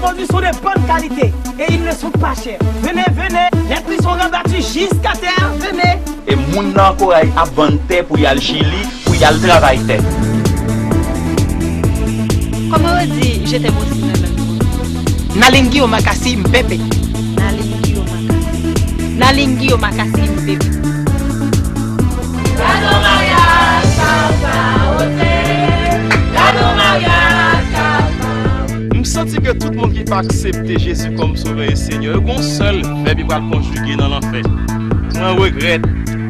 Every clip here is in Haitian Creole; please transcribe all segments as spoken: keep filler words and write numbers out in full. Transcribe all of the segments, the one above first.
Produits sont de bonne qualité et ils ne sont pas chers. Venez, venez, les prix sont rabattus jusqu'à terre, venez. E moun nan Koray ap vann tè pou y al Chili, pou y al travay tè. Comment on dit je t'aime aussi, même? Nalingi omakasi mpepe. Nalingi omakasi. Nalingi omakasi mpepe. Gade yon maryaj sa pa wote. Gade yon maryaj sa pa wote. M santi ke tout moun ki pa aksepte Jezi kòm Sovè e Senyè, yo gon sèl vèb yo pral konjige nan lanfè. Mwen regrèt.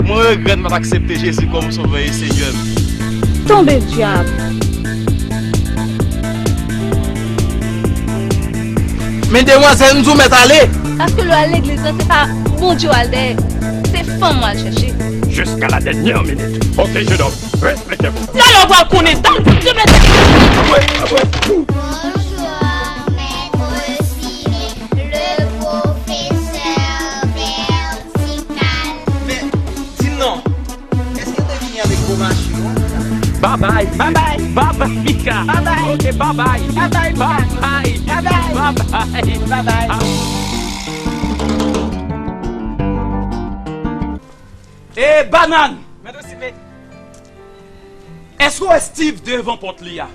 Mwen regrèt m pa t aksepte Jezi kòm Sovè e Senyè m. Tonbe dyab! Men demwazèl, m di w mèt ale! Paske lè w al legliz la, se pa Bondye w al dèyè, se fanm w al chèche. Jusqu'à la dernière minute. Ok, jeune homme, respectez-vous. Lè w pral konnen, tann, tann, tann. Bonjour, maître Simé, le professeur vertical. Men, di m non, èske w te fini avèk gwo machin ou an? Babay, babay, babay, Mika. Babay. Ok, babay. Babay, Mika. Babay. Babay. Babay. Babay. Ah. E banann! Mèt Simé. Èske w wè Steve devan pòt li a?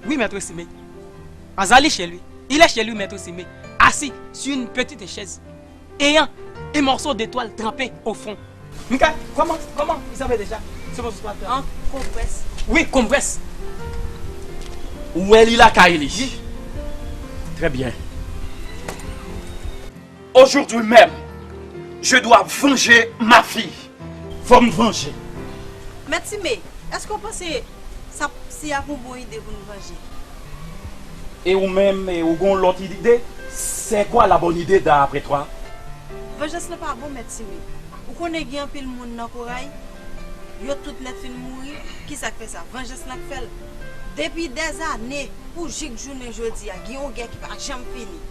Oui, maître Simé. Azali chez lui. Il est chez lui, maître Simé. Assis sur une petite chaise. Ayant un morceau de toile trempé au fond. Mika, comment, comment il s'appelle déjà? Ce morceau de toile trempé. En compresse. Oui, compresse. Ou wè li lakay li. Oui. Très bien. Aujourd'hui même, je dois venger ma fille. Fò m vanje. Mèt Simé, èske w panse sa, se ap yon bon ide pou n vanje? E ou menm, e ou gon lòt ide? C'est quoi la bonne idée d'après toi? Vanjans lan pa bon, Mèt Simé. Ou konnen gen anpil moun nan Koray, yo tout nèt fin mouri. Kisa k fè sa? Vanjans lan k fè l. Depi dèzane, pou jik jounen jodi a, gen yon gè ki pa janm fini.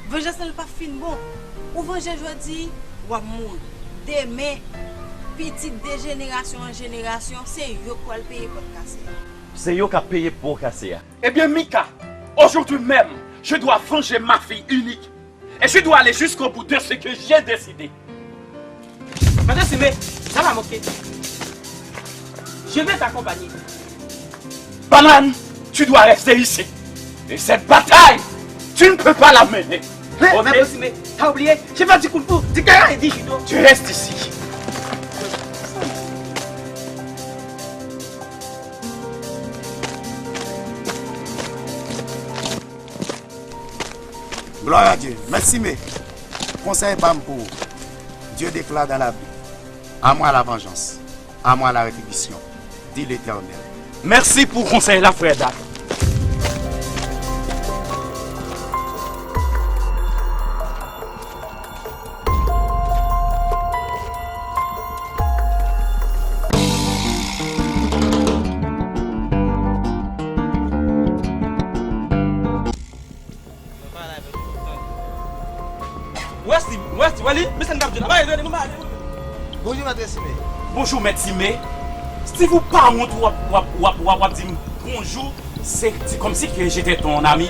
Vanjans lan li p ap fin bon. Ou vanje jodi, w ap mouri. Demen, pitit de jenerasyon an jenerasyon, se yo k pral peye pòt kase a. Se yo k ap peye po kase a. Eh bien, Mika, aujourd'hui même, je dois venger ma fille unique. Et je dois aller jusqu'au bout de ce que j'ai décidé. Mèt Simé, ça va manquer. Je vais t'accompagner. Banane, tu dois rester ici. Et cette bataille, tu ne peux pas la mener. Mèt Simé, t'as oublié? J'ai pas dit kung fu, di karate, di judo. Tu restes ici. Gloire à Dieu. Mèt Simé, konsèy pa m pou ou. Dieu déclare dans la Bible, à moi la vengeance, à moi la rétribution, dit l'Éternel. Mèsi pou konsèy la, frè Dak. Wè Steve, wè Steve, wè li, men sa n t ap di la. Ba li, ba li, ba li. Bonjou, Mèt Simé. Bonjou, Mèt Simé. Steve, ou pa wont w ap, w ap, w ap, w ap, w ap di m bonjou. C'est, c'est comme si que j'étais ton ami.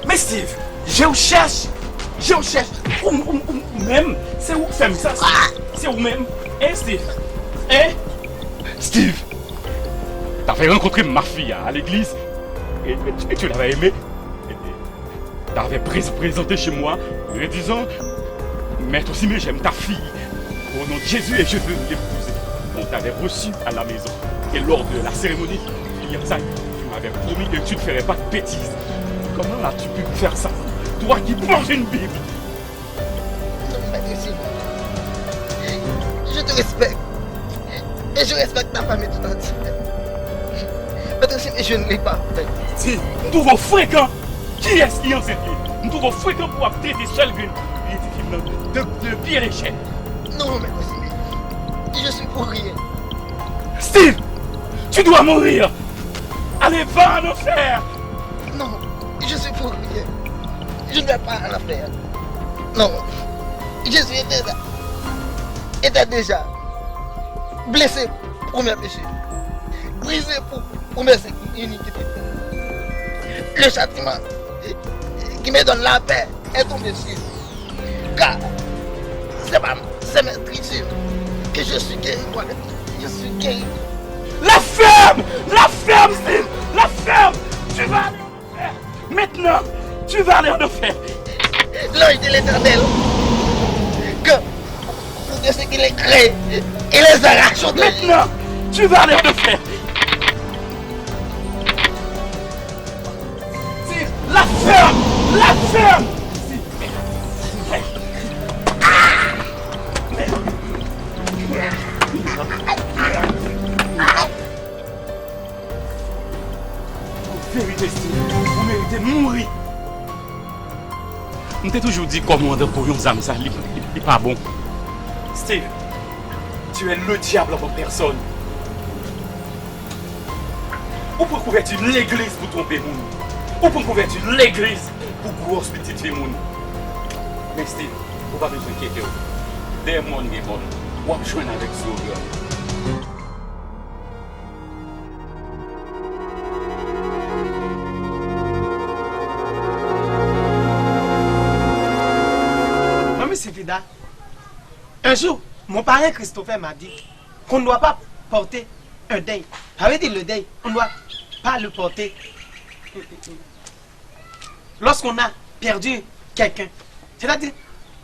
Mais Steve, je vous cherche, je vous cherche. Ou, ou, ou, ou menm, se ou k fè m sa, Steve. Se ou menm. Hein, Steve? Hein? Steve, t'avais rencontré ma fille à, à l'église et, et, et tu l'avais aimée. T'avais pré- présenté chez moi, me disant, Maître Simé, j'aime ta fille. Au nom de Jésus, et je veux l'épouser. On t'avait reçu à la maison. Et lors de la cérémonie de fiançailles, tu m'avais promis que tu ne ferais pas de bêtises. Comment as-tu pu faire ça? Toi qui manges une Bible. Non, Mèt Simé, je te respecte. Et je respecte ta famille tout entière. Mèt Simé, je ne l'ai pas fait. Si, m twouve w frekan. Kiyès ki ansent li? M twouve w frekan pou w ap trete sèl grenn pitit fi m nan de, de pye de chèn. Non, Mèt Simé, je suis pour rien. Steve, tu dois mourir. Allez, va en enfer. Non, je suis pour rien. Je ne vais pas en enfer. Non, je suis déjà, était déjà blessé pour mes péchés, brisé pour, pour mes iniquités. Le châtiment Il me donne la paix. Est tombé sur. Car c'est pas, c'est maîtrisé. Que je suis guéri, moi. Je suis guéri. La ferme! La ferme, Steve! La ferme! Tu vas aller en enfer! Maintenant, tu vas aller en enfer! L'ange de l'Éternel. Que de ce qu'il est créé, il les arrache au deuil. Maintenant, tu vas aller en enfer! Steve, la ferme! La ferme! Verite, Steve, ou merite mouri. M te toujou di kòm ou anndan po yon zam sa, li, li, li pa bon. Steve, tu es le diable en personne. Ou pran kouvèti legliz pou twonpe moun. Ou pran kouvèti legliz pou gwòs pitit fi moun. Men Steve, ou pa bezwen enkyete w. Dèyè mòn gen mòn. W ap jwenn avèk Zoran. Manmi Silfida, un jour, mon parrain Christopher m'a dit qu'on ne doit pas porter un deuil. Ça veut dire le deuil, on ne doit pas le porter lorsqu'on a perdu quelqu'un. C'est-à-dire,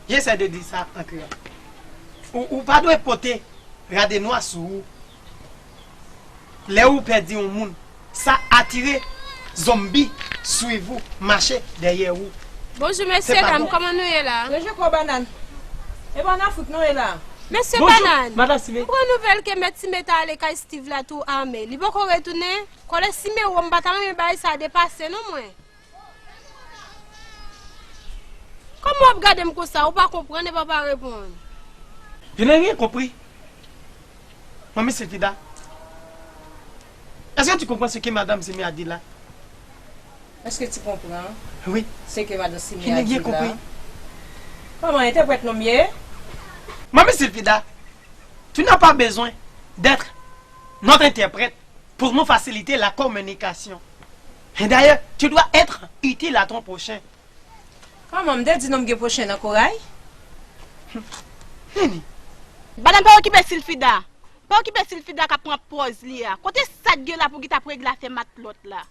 j'essaie de dire ça en créole. Ou, ou pa dwe pote rade nwa sou ou. Lè ou pèdi yon moun, sa atire zonbi swiv ou, mache dèyè ou. Bonjou mesye dam, kòman nou ye la? Mwen jwe kò banann. E pa an Afrik nou ye la. Mesye banann, m pran nouvèl ke mèt Sime ta ale kay Steve la tou ame. Li poko retounen. Kòlè Sime wo, m pa ta renmen bagay sa depase non mwen. Kòman w ap gade m konsa? Ou pa konprann epi w pa reponn. Je n'ai rien compris. Manmi Silfida, est-ce que tu comprends ce que Madame Simi a dit là? Est-ce que tu comprends ce que Madame Simi a dit là? Oui. Je n'ai rien compris. Kòman entèprèt nou m ye? Manmi Silfida, tu n'as pas besoin d'être notre interprète pour nous faciliter la communication. Et d'ailleurs, tu dois être utile à ton prochain. Kòman, m te di nou m gen pwochen nan koray? Nini. Banann, pa okipe Silfida. Pa okipe Silfida k ap pran pòz li a. Kote sa t gen la pou ki t ap regle afè matlòt la?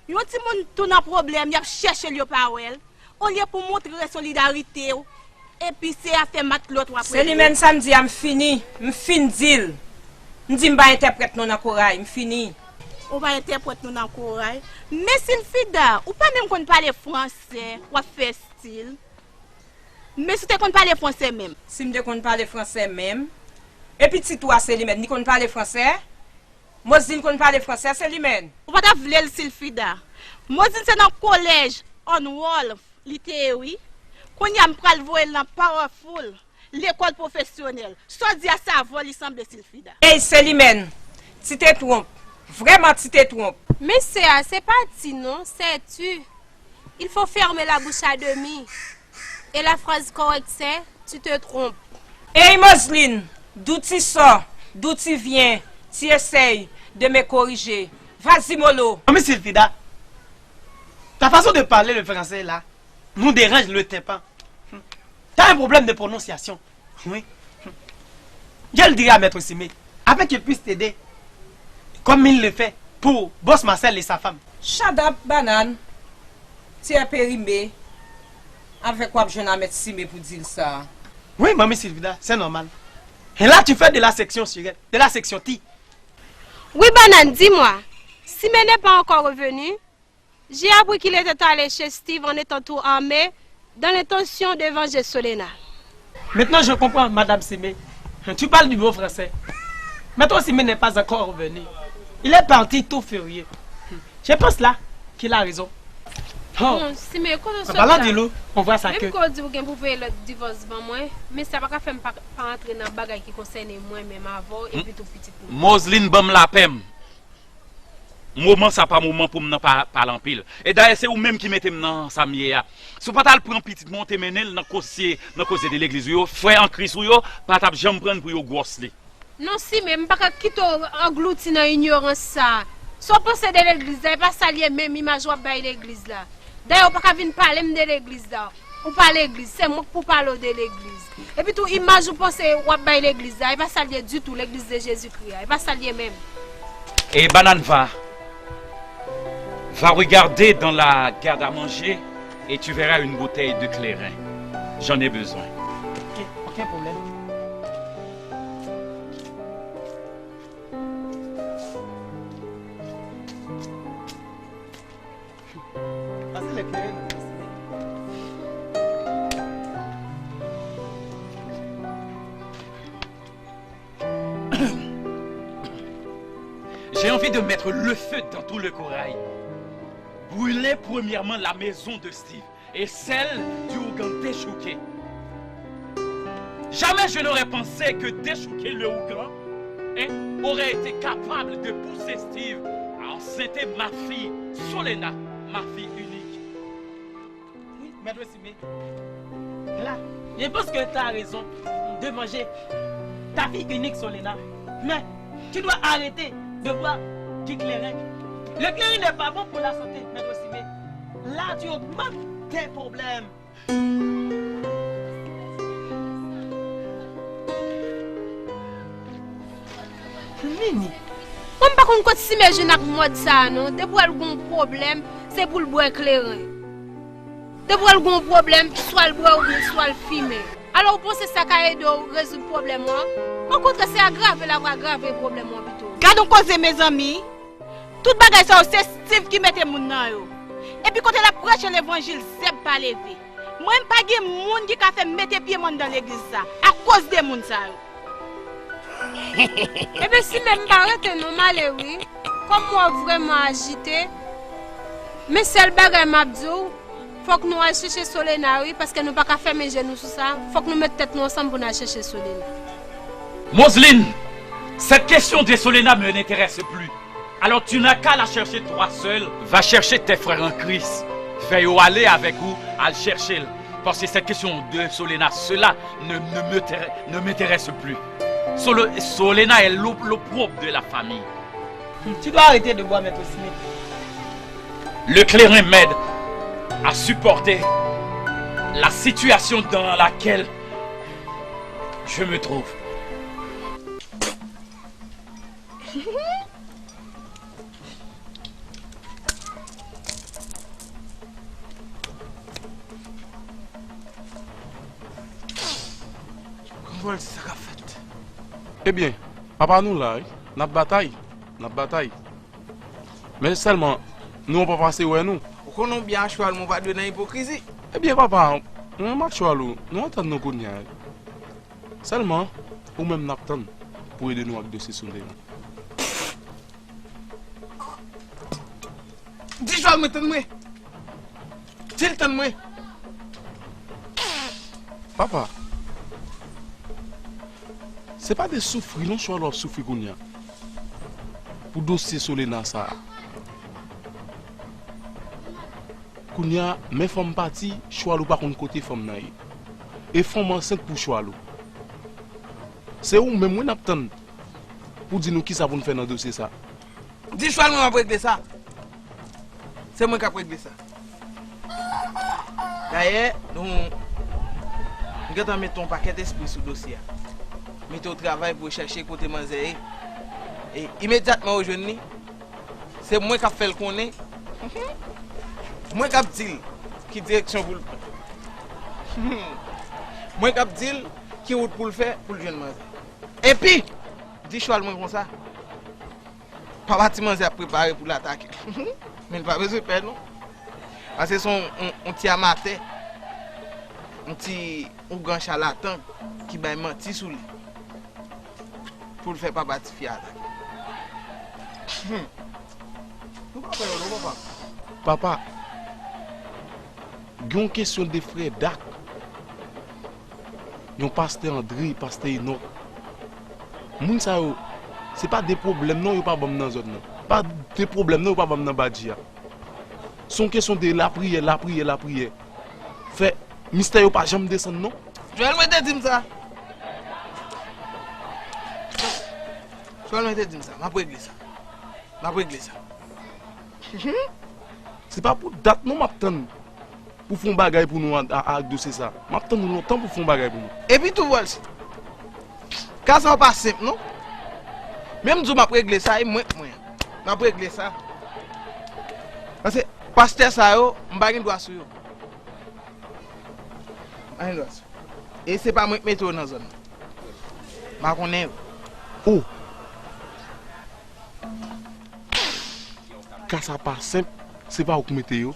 Yon timoun tou nan pwoblèm, y ap chèche l, yo pa wè l. Olye pou w montre solidarite w, epi se afè matlòt w ap regle. Selimèn, sa m di a, m fini. M fin di l. M di m pa entèprèt nou nan koray. M fini. Ou pa entèprèt nou nan koray? Men Silfida, ou pa menm konn pale fransè, w ap fè estil. Men si w te konn pale fransè menm. Si m te konn pale fransè menm? E pitit ou a Selimèn, li konn pale fransè? Moslin konn pale fransè, Selimèn? Ou pa ta vle l, Silfida. Moslin se nan kolèj Onwolf li te ye wi. Kounye a m pral voye l nan Powerful, lekòl pwofesyonèl. Sa w di a se avè w li sanble, Silfida. Ey, Selimèn, tu te trompes. Vraiment, tu te trompes. Men se a, se pa ti non, c'est tu. Il faut fermer la bouche à demi. Et la phrase correcte, c'est, tu te trompes. Ey, Moslin, d'où tu sors, d'où tu viens, tu essayes de me corriger. Vas-y, mollo. Manmi Silfida, ta façon de parler le français là nous dérange le tympan. T'as un problème de prononciation. Oui. Je le dirai à Maître Simé, afin qu'il puisse t'aider, comme il le fait pour Boss Marcel et sa femme. Shut up, banann. Tu es périmé. Avèk w ap jwenn a Mèt Simé pou di l sa. Oui, Manmi Silfida, c'est normal. Et là, tu fais de la section sur elle, de la section ti. Oui, banann, dis-moi, Simé n'est pas encore revenu? J'ai appris qu'il était allé chez Steve en étant tout armé, dans l'intention de venger Solena. Maintenant, je comprends, Madame Simé. Tu parles du mot français. Maître Simé n'est pas encore revenu. Il est parti tout furieux. Je pense là qu'il a raison. Oh. Bon, Simé, kote w sot la? An palan di nou, on voit ça que. Menm ke w di w gen pou peye lòt divòs ban mwen, men sa pa ka fè m pa, pa antre nan bagay ki konsène mwen menm avè w, epi tou pitit mwen. Moslin ban m lapè m. Moman sa pa moman pou m nan pa, pale anpil. E dayè, se ou menm ki mete m nan sa m ye a. Si w pa t al pran pitit mwen, w te mennen l nan koze, nan koze de legliz ou yo, frè an Kris ou yo pa t ap janm pran l pou yo gwòs li. Non, Simé, m pa ka kite w anglouti nan inyorans sa a. Sa w panse de legliz la, e pa sa l ye menm, imaj w ap bay legliz la. Dayè, ou pa ka vin pale m de legliz la. Ou pa legliz, se mwen k pou pale w de legliz. Epi tou, imaj ou panse w ap bay legliz la, e pa sa l ye ditou, legliz de Jezikri a, e pa sa l ye menm. Et Banane, va, va regarder dans la garde à manger et tu verras une bouteille de clairin. J'en ai besoin. Ok, okenn pwoblèm. Pase leklere nou. J'ai envie de mettre le feu dans tout le corail. Brûler premièrement la maison de Steve et celle du ougan déchouqué. Jamais je n'aurais pensé que déchouquer le ougan, hein, aurait été capable de pousser Steve à enceinter ma fille Solena, ma fille unique. Oui, Maître Simé. Là, je pense que tu as raison de venger ta fille unique, Solena. Mais tu dois arrêter de boire du clairin. Le clairin n'est pas bon pour la santé, Maître Simé. Là, tu augmentes tes problèmes. Mini. Mwen m pa konn kot Simé jwenn ak mòd sa a non. Depi w wè l gon pwoblèm, se pou l bwè kleren. Depi w wè l gon pwoblèm, swa l bwè oubyen swa l fimen. Alò, ou panse sa ka ede w rezoud pwoblèm ou an? Okontrè, se agrave l ap agrave pwoblèm ou an pito. Gad on koze, mezanmi! Tout bagay sa yo, se Steve ki mete moun nan yo. Epi kote l ap preche levanjil, zèb pa leve. Mwen, m pa gen moun ki ka fè m mete pye m anndan legliz sa, akoz de moun sa yo. Ebyen, Simé, m pa rete non, m ale wi. Kòm m wè w vrèman ajite, men sèl bagay m ap di w, fòk nou al chèche Solena wi, paske nou pa ka fèmen je nou sou sa. Fòk nou met tèt nou ansanm pou n al chèche Solena. Moseline, cette question de Solena me n'intéresse plus. Alors tu n'as qu'à la chercher toi seul. Va chercher tes frères en Christ. Fè yo ale avèk ou, al chèche l. Parce que cette question de Solena, cela ne, ne m'intéresse, ne m'intéresse plus. Solo-, Solena est l'op-, l'opprobre de la famille. Tu dois arrêter de boire, Maître Smith. Le clairin m'aide à supporter la situation dans laquelle je me trouve. Konprann sa k ap fèt. Ebyen, papa nou la wi, n ap batay, n ap batay. Men sèlman, nou an papa se wè nou. Ou konnen w byen a chwal, men w pa dwe nan ipokrizi. Ebyen papa, mwen menm ak chwal ou, nou antann nou kounye a. Sèlman, ou menm n ap tann pou ede nou ak dosye Solena. Di chwal mwen tann mwen. Di l tann mwen. Papa, se pa de soufri non chwal w ap soufri kounye a pou dosye Solena sa a. Kounye a, men fanm pati, chwal ou pa konn kote fanm nan ye. E fanm ansent pou chwal ou. Se ou menm wi n ap tann pou di nou kisa pou n fè nan dosye sa. Di chwal mwen m ap regle sa. Se mwen k ap regle sa. Dayè, nou, m gentan mete yon pakèt espri sou dosye a. Mete yo travay pou yo chèche kote manzè ye. E imedyatman yo jwenn li, se mwen k ap fè l konnen. Mwen k ap di l ki direksyon pou l pran. Mwen k ap di l ki wout pou l fè pou l jwenn manzè. Epi, di chwal mwen konsa. Papa ti manzè ap prepare pou l atake l. Men l pa bezwen pè non. Paske se yon, yon, yon ti amatè, yon ti ougan chalatan ki bay manti sou li pou l fè papa tifi a atake. Nou pa kwè yo non, papa. Papa, gen yon kesyon de frè Dak. Yon pastè Andre, pastè Enòk. Moun sa yo, se pa de pwoblèm non yo pa ban m nan zòn nan. Pa de pwoblèm non yo pa ban m nan badji a. Se yon kesyon de lapriyè, lapriyè, lapriyè. Fè mistè yo pa janm desann non. Joel, mwen te di m sa. Joel, mwen te di m sa. M ap regle sa. M ap regle sa. Se pa pou dat non m ap tann pou fè yon bagay pou nou a, a, ak dosye sa. M ap tann ou lontan pou fè yon bagay pou nou. Epi tou, Vòlsi, ka sa yo pa senp, non. Men m di w m ap regle sa, e mwen k mwen. M ap regle sa. Paske pastè sa yo, m pa gen dwa sou yo. M pa gen dwa sou yo. E se pa mwen k mete yo nan zòn nan. M pa konnen yo. Oh! Ka sa pa senp, se pa ou k mete yo.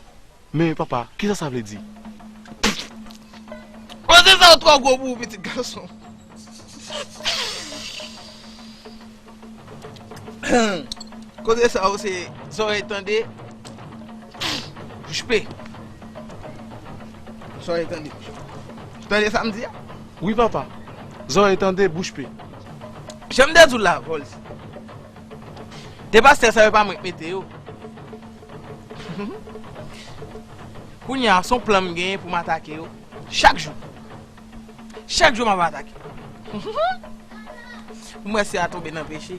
Men papa, kisa sa vle di? Koze sa yo twò gwo pou ou, pitit gason. Koze sa yo se zòrèy tande, bouch pe. Zòrèy tande, bouch pe. Tande sa m di a? Wi, papa. Zòrèy tande, bouch pe. Jan m te di w la, Vòlsi. De pastè sa yo pa mwen k mete yo. Kounye a, se yon plan m genyen pou m atake yo. Chak jou. Chak jou m ap atake. Pou m wè si a tonbe nan peche.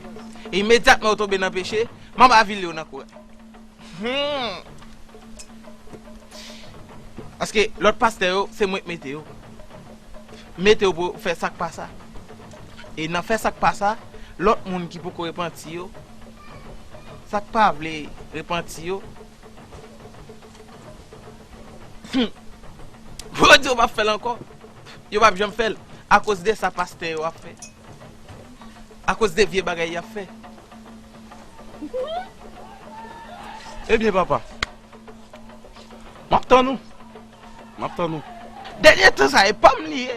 E imedyatman yo tonbe nan peche, m ap avili yo nan koray. Hmm. Paske lòt pastè yo, se mwen k mete yo. M mete yo pou fè sa k pa sa. E nan fè sa k pa sa, lòt moun ki poko repanti yo, sa k pa vle repanti yo, hmm, pou yo di yo p ap fè l ankò. Yo p ap janm fè l. Akoz de sa pastè yo ap fè. Akoz de vye bagay y ap fè. Ebyen, papa, m ap tann ou. M ap tann ou. Dènye tan sa, e pa m li ye.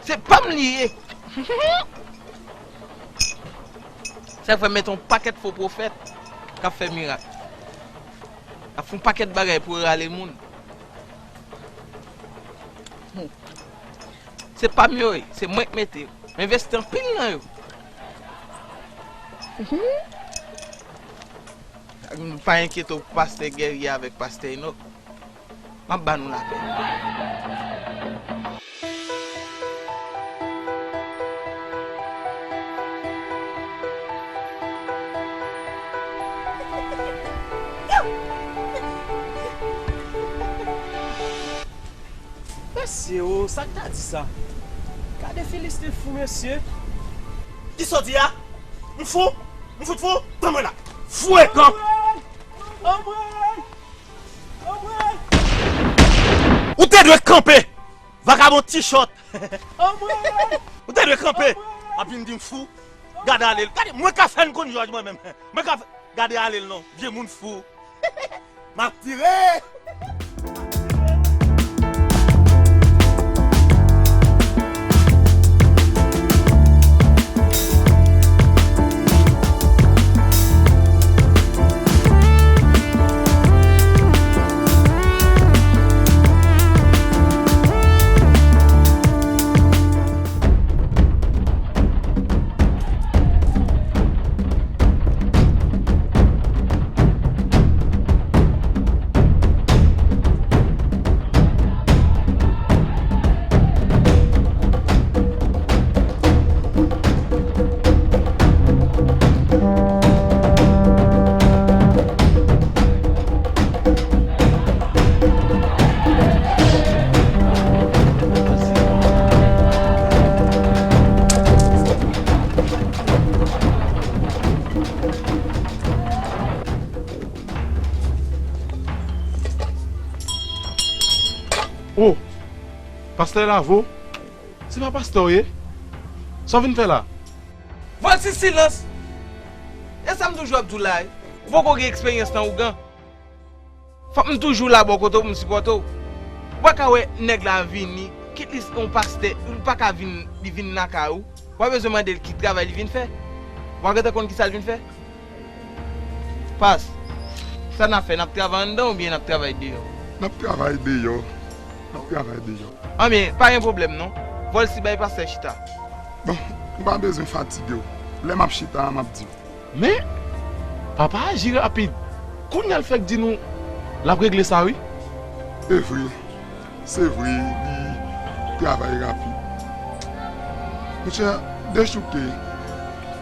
Se pa m li ye. Sa k fè m mete yon pakèt fo pwofèt k ap fè mirak. K ap fè yon pakèt bagay pou rale moun. Se pa m yo ye, se mwen k mete yo. M envesti anpil nan yo. Pa enkyete w pou pastè Guerrier avèk pastè Enoch. M ap ba nou lapè. Mesye o, sa k ta di sa? Gade Filistin fou, mesye. Kisa w di a? M fou? M fout fou? Tann mwen la. Frekan! Anmwey! Anmwey! Ou te dwe kanpe! Vakabon ti chòt! Anmwey! Ou te dwe kanpe! Anmwey! Ap vin di m fou. Gade ale l. Gade, mwen ka fè n konn jòj mwen menm. Mwen ka fè, gade ale l non. Vye moun fou. M ap tire! Oh! Pastè Lavo? Se pa pastè w ye? Sa w vin fè la? Vòlsi, silans! E sa m toujou ap di w la, wi. Ou poko gen eksperyans nan ougan. Fòk m toujou la bò kote w pou m sipòte w. Ou pa ka wè nèg la vini, kit li se yon pastè, li pa ka vin, li vin lakay ou. W pa bezwen mande l ki travay li vin fè. W pa gentan konn kisa l vin fè. Pas, sa n ap fè, n ap travay anndan oubyen n ap travay deyò? N ap travay deyò. N ap travay deyò. Anben, pa gen pwoblèm non. Vòlsi, bay pastè chita. Bon, m pa bezwen fatige w. Lè m ap chita a, m ap di w. Men, papa aji rapid. Kounye a l fèk di nou l ap regle sa, wi. E vre. Se vre, li travay rapid. Monchè, dechouke,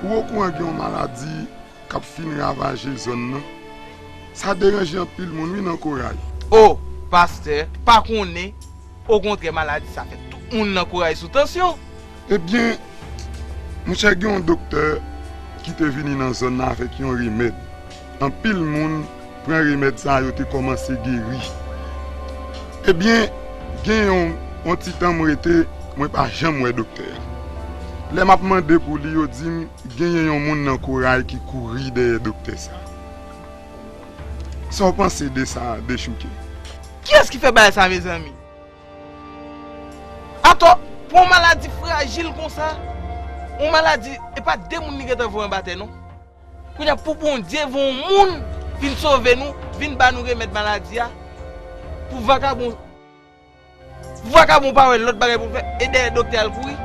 ou okouran gen yon maladi k ap fin ravaje zòn nan? Sa deranje anpil moun, wi, nan Koray. O! pastè pa konnen, okontrè, maladi sa fè tout moun nan koray sou tansyon. Ebyen, monchè, gen yon doktè ki te vini nan zòn nan avèk yon remèd. Anpil moun pran remèd sa a, yo te kòmanse geri. Ebyen, gen yon, yon ti tan m rete, mwen pa janm wè doktè a. Lè m ap mande pou li, yo di m genyen yon moun nan koray ki kouri dèyè doktè sa a. Sa w panse de sa, Dechouke? Kiyès ki fè bagay sa, mezanmi? Atò, pou yon maladi frajil konsa, yon maladi, e pa de moun li gentan voye anba tè, non. Kounye a, pou Bondye voye yon moun vin sove nou, vin ba nou remèd maladi a, pou vakabon, vakabon pa wè lòt bagay pou l fè, e dèyè doktè al kouri.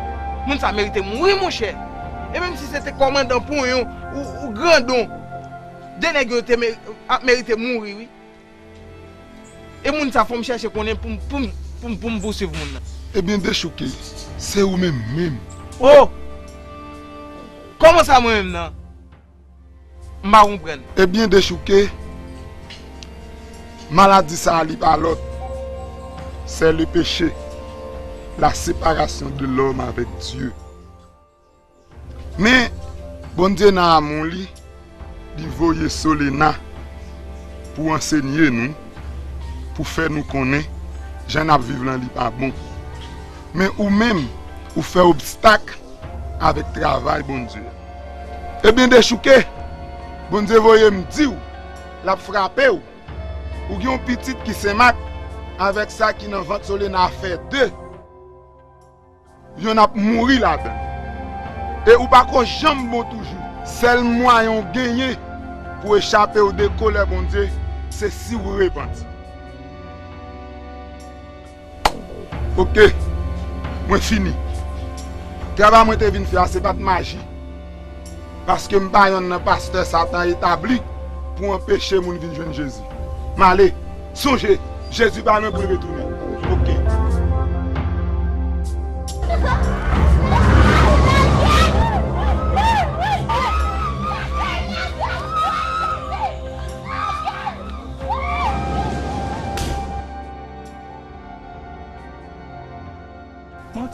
Moun sa merite mouri, monchè. E menm si se te kòmandan Ponyon ou, ou Grandon, de nèg yo te me-, ap merite mouri, wi. E moun sa, fò m chèche konnen pou m, pou m, pou m, pou m pousuiv moun nan. Ebyen, Dechouke, se ou menm menm. Oh! Kòman sa, mwen menm nan? M pa konprann. Ebyen, Dechouke, maladi sa a, li pa lòt. C'est le péché, la séparation de l'homme avec Dieu. Men, Bondye nan amou li, li voye Solena pou ansenye nou, pou fè nou konnen jan n ap viv lan li pa bon. Men ou menm, ou fè obstak avèk travay Bondye. Ebyen, Dechouke, Bondye voye m di w, l ap frape w. Ou gen yon pitit ki Senmak, avèk sa ki nan vant Solena a fè de. Yonn ap mouri ladan l. E ou pa ko janm bon toujou. Sèl mwayen w genyen pou w echape w de kolè Bondye, se si w repanti. Oke, mwen fini. Travay mwen te vin fè a, se pa t maji. Paske m pa yonn nan pastè Satan etabli pou anpeche moun vin jwenn Jezi. M ale. Sonje, Jezi pa lwen pou l retounen. Oke.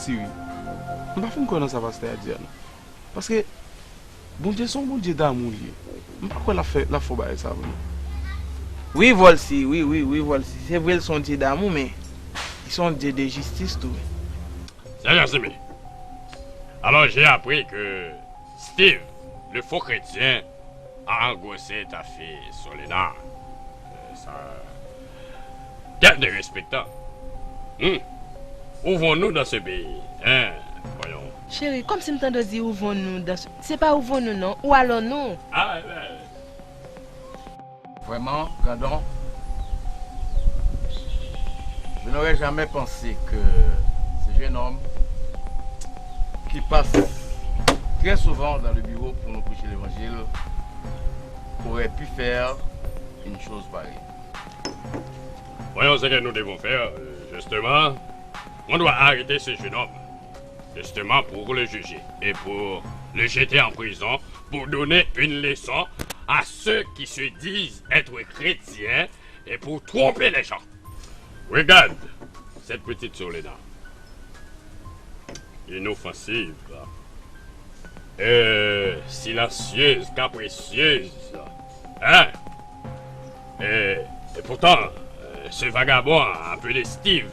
Manti, wi. M pa fin kwè nan sa pastè a di a, non. Paske Bondye se yon Bondye damou li ye. M pa kwè l ap fè, l ap fè yon bagay sa vre, non. Wi, Volcy, wi, wi, wi, Volcy. Se vre, l se yon Dye damou, men li se yon Dye de jistis tou. Sèj Asimi. Alors, j'ai appris que Steve, le faux chrétien, a engrossé ta fille Solena. Euh, ça, quel dérespectant. Hmm. Où vont-nous dans ce pays, hein? Voyons. Cheri, kòmsi m tande w di où vont-nous dans ce, se pa où vont-nous non, où allons-nous? Ah, eh ben. Vraiment, Grandon, je n'aurais jamais pensé que ce jeune homme qui passe très souvent dans le bureau pour nous prêcher l'évangile aurait pu faire une chose pareille. Voyons ce que nous devons faire, euh, justement. On doit arrêter ce jeune homme, justement, pour le juger et pour le jeter en prison, pour donner une leçon à ceux qui se disent être chrétiens et pour tromper les gens. Regarde cette petite Solena. Inofensive, euh, silencieuse, capricieuse, hein? Et, et pourtant, euh, ce vagabond appelé Steve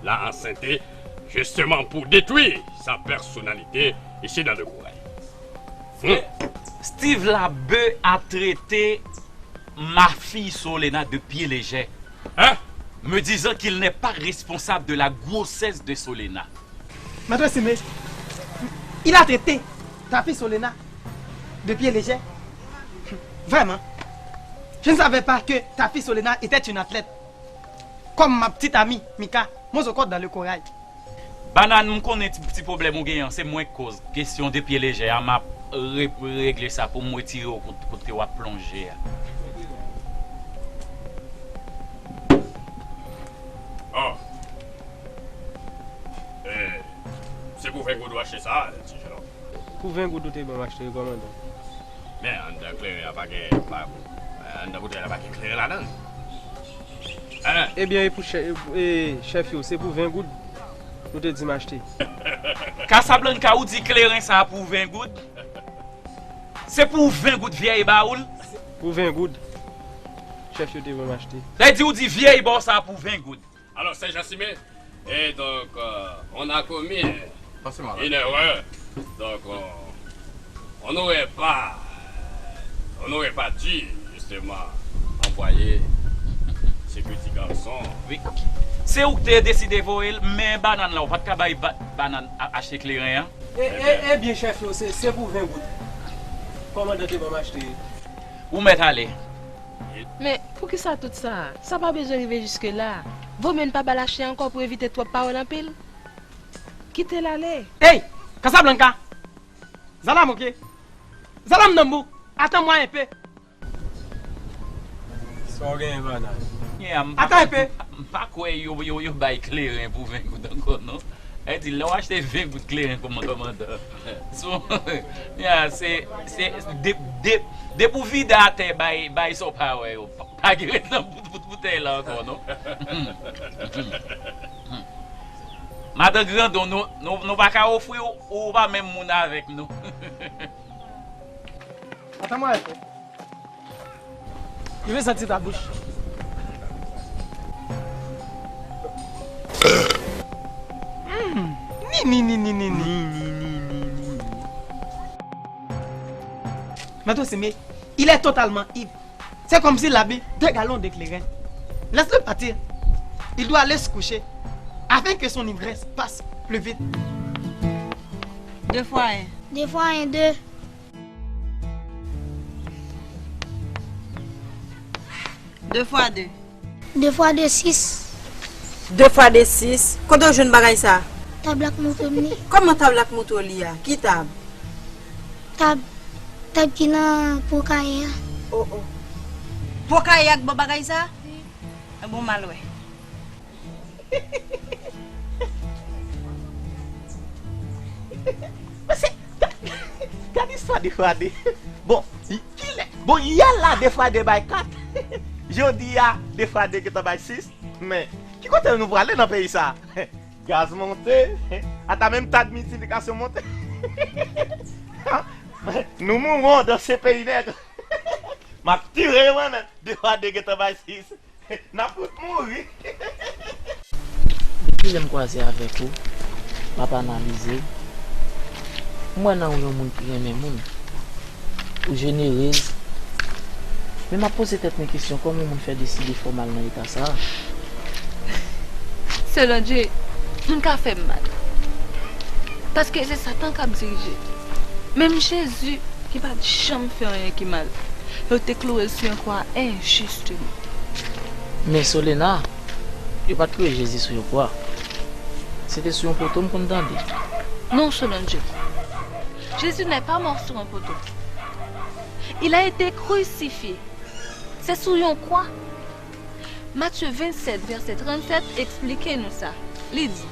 l'a enceinté justement pour détruire sa personnalité ici dans le coin. Hmm. Steve Labbé a traité ma fille Solena de pied léger, hein? Me disant qu'il n'est pas responsable de la grossesse de Solena. Maître Simé, il a traité ta fille Solena de pied léger. Vraiment, je ne savais pas que ta fille Solena était une athlète. Comme ma petite amie, Mika, moi je compte dans le corail. Banann, m konnen ti, ti pwoblèm ou genyen an, se mwen k koz. Kesyon de pye lejè a, m ap re-, regle sa pou m retire w kot-, kote w ap plonje a. Oh. Eh, se pou ven goud ou achte sa, ti jenòm. Pou ven goud ou te ban m achte, kòmandan. Men, anndan kleren an pa gen, pa, anndan boutèy la pa gen kleren ladan l. Ebyen, e pou chè-, e, chèf yo, se pou ven goud nou te di m achte. Casablanca, ou di kleren sa a pou ven goud? Se pou ven goud vyèy ba ou l? Pou ven goud, chèf yo te ban m achte. Sa vle di ou di vyèy ba w sa a pou ven goud? Alors, c'est Jassimé. Et donc, euh, on a commis une erreur. Donc, on, on n'aurait pas, on n'aurait pas dû, justement, envoyer ce petit garçon. Wi. Se ou ki te deside voye l, men bannann la, ou pa t ka bay ba-, bannann a-, achte kleren an? E, e, ebyen, chèf yo, se, se pou ven goud. Kòmandan te ban m achte. Ou mèt ale. Men, poukisa tout sa a? Sa pa bezwen rive jiske la. Vo mye n pa ba l achte ankò pou evite twòp pawòl anpil. Kite l ale. Ey! Casablanca! Zala moke! Zala mnanm ou! Atann mwa enpe! Sa w genyen, Vana? Atann enpe! M pa kwè yo, yo, yo bay kleren pou ven goud ankò, non. Sa vle di, lè w achte ven goud kleren kòman kòmandan. So, ya, se, se, de, de, depi w vide atè, bay, bay sa w pa wè yo. Pa, pa gen ret nan bout, bout boutèy la ankò, non. Madan Grandon, nou, nou, nou pa ka ofri w, ou pa menm moun avèk nou. Atann mwen enpe. Li vle santi ta bouch. Hmm. Ni, ni, ni, ni, ni, ni. Maintenant, c'est, mais il est totalement ivre. C'est comme s'il a bu deux gallons de clairin. Laisse-le partir. Il doit aller se coucher afin que son ivresse passe plus vite. Deux fois un. Deux fois un, deux. Deux fois deux. Deux fois deux, six. Deux fois deux, six. Kote w jwenn bagay sa? Tab la k montre m li. Kòman tab la k montre w li a? Ki tab? Tab, tab ki nan po kaye a. Oh, oh. Po kaye a k ba w bagay sa? Wi. Bon, m al wè. Mesye, gad, gad istwa Defwade. Bon, kilè? Bon, yè la Defwade bay kat. Jodi a, Defwade gentan bay sis. Men, ki kote nou prale nan peyi sa? Gaz monte, ata menm tad miltiplikasyon monte. Nou mouri, w danse peyi nèg. M ap tire yo mwen menm. Defwade gentan bay sis. N ap tout mouri. Depi lè m kwaze avèk ou, m ap analize w. M wè nan ou yon moun ki renmen moun. Ou jenerez. Men m ap poze tèt mwen kesyon, kòman yon moun fè deside fè w mal nan eta sa a? Selon Dye, moun ka fè m mal. Paske se Satan k ap dirije. Menm Jezi, ki pa t janm fè anyen ki mal, yo te kloure l sou yon kwa enjisteman. Men Solena, yo pa t kloure Jezi sou yon kwa. Se te sou yon poto m konn tande. Non, selon Dye. Jésus n'est pas mort sur un poteau. Il a été crucifié. Se sou yon kwa. Matye vennsèt, vèsè trannsèt, eksplike nou sa. Li di,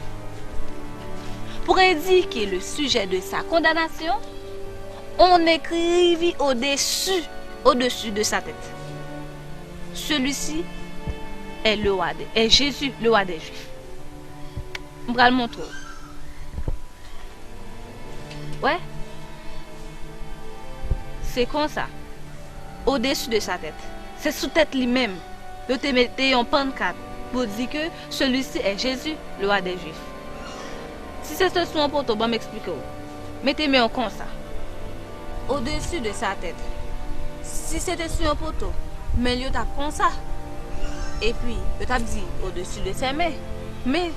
pour indiquer le sujet de sa condamnation, on écrivit au-dessus, au-dessus de sa tête, celui-ci est le roi des, est Jésus, le roi des Juifs. M pral montre w. Wè? Se konsa. Au-dessus de sa tête. Se sou tèt li menm. Yo te mete yon pannkat pou di ke celui-ci est Jésus, le roi des Juifs. Si se te sou yon poto, ban m eksplike w. Mete men w konsa. Au-dessus de sa tête. Si se te sou yon poto, men l yo t ap konsa. Epi, yo t ap di au-dessus de ses mains. Men,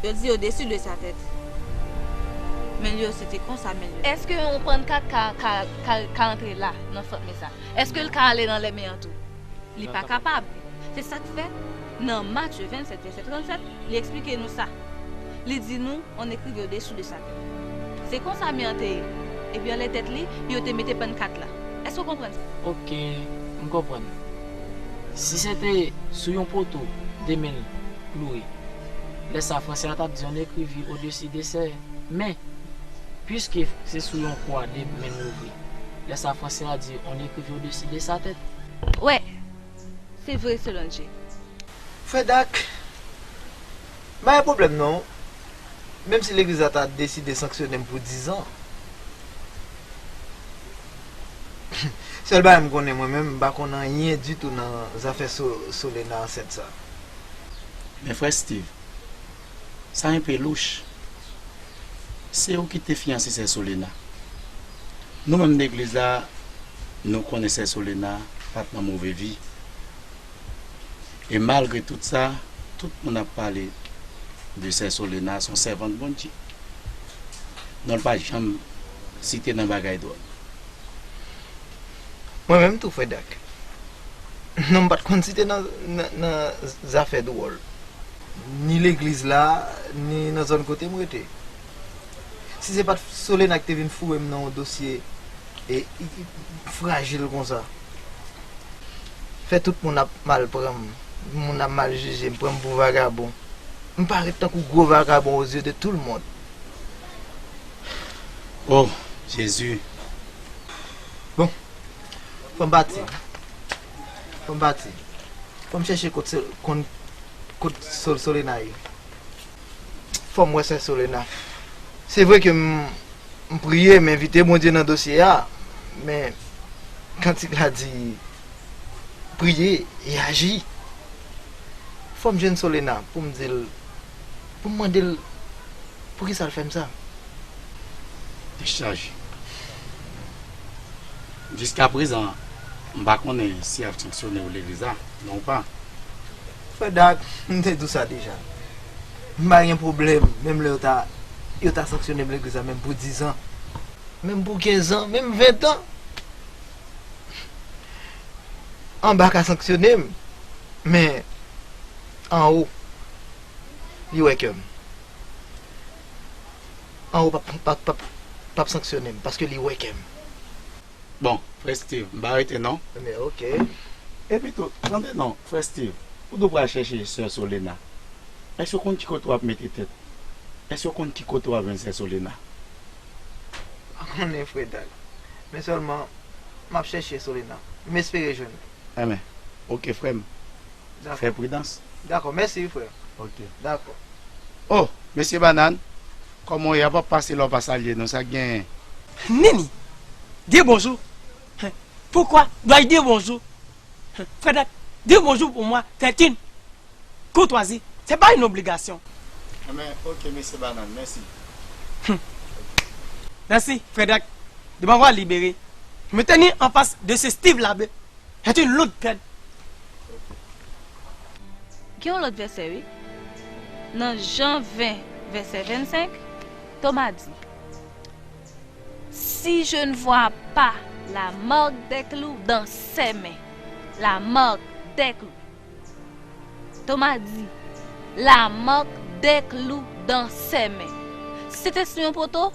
yo di au-dessus de sa tête. Men l yo, se te konsa, men l yo. Èske yon pannkat ka, ka, ka, ka antre la, nan sant men sa? Èske l ka ale nan lèmen an tou? Li pa kapab. Se sa k fè, nan Matye vennsèt, vèsè trannsèt, li eksplike nou sa. Li di nou, on écrivit au-dessus de sa tête. Se konsa men an te ye. Epi anlè tèt li, yo te mete pannkat la. Èske w konprann sa? Ok, m konprann. Si se te sou yon poto, de men l kloure, lè sa fransè a t ap di, on écrivit au-dessus de ses mains. Puiske se sou yon kwa, de men l louvri, lè sa fransè a di, on écrivit au-dessus de sa tête. Wè, se vre selon Dye. Frè Dak, m pa gen pwoblèm non. Menm si legliz la ta deside sanksyone m pou dizan. Sèl bagay m konnen mwen menm, m pa konn anyen ditou nan zafè So-, Solena ansent sa. Men frè Steve, sa enpe louch. Se ou ki te fiyanse sè Solena. Nou menm legliz la, nou konnen sè Solena pa t nan move vi. E malgre tout sa, tout moun ap pale de sè Solena, se yon sèvant Bondye. Non l pa janm site nan bagay dwòl. Mwen menm tou, frè Dak. Non m pa t konn site nan, nan, nan zafè dwòl. Ni legliz la, ni nan zòn kote m rete. Si se pa t Solena ki te vin foure m nan yon dosye e, e, e frajil konsa. Fè tout moun ap mal pran m, moun ap mal jije m, pran m pou vagabon. M parèt tankou gwo vagabon aux yeux de tout le monde. Oh, Jezi. Bon, fò m pati. Fò m pati. Fò m chèche kot, se- kon- kot Sol- Solena ye. Fò m wè sè Solena. Se vre ke m, m priye, m envite Bondye nan dosye a, men kantik la di, priye e aji. Fò m jwenn Solena pou m di l, pou m mande l poukisa l fè m sa. Tèt chaje. Jiskaprezan, m pa konnen si y ap sanksyone w legliz la, non ou pa. Frè Dak, m te di w sa deja. M pa gen pwoblèm, menm lè yo ta, yo ta sanksyone m legliz la, menm pou dizan, menm pou kenz an, menm ven an. Anba ka sanksyone m, men anwo, li wè kè m. Anwo p ap, p ap, p ap, p ap sanksyone m, paske li wè kè m. Bon, frè Steve, m pa rete non. Men, ok. Epi tou, tande non, frè Steve, ou di w pral chèche sè Solena. Èske w konn ki kote w ap mete tèt? Èske w konn ki kote w ap jwenn sè Solena? M pa konnen, frè Dak. Men sèlman, m ap chèche Solena. M espere jwenn li. Enben, ok, frè m. Dakò. Fè pridans. Dakò, mèsi, frè. Ok. Dakò. Oh, mesye Banàn, kòman w ye? A pa pase la w pa salye nou, sa k genyen? Nini, di bonjou. Pourquoi dois-je dire bonjour? Frè Dak, dire bonjour pour moi, c'est une courtoisie, c'est pas une obligation. Enben, ok, mesye Banàn, mèsi. Merci, frè Dak, de m'avoir libéré. Me tenir en face de ce Steve Labbé est une lourde peine. Gen yon lòt vèsè, wi. Nan Jan ven, vèsè vennsenk, Toma di, si je ne vois pas la marque des clous dans ses mains, la marque des clous. Toma di, la marque des clous dans ses mains. Si se te sou yon poto,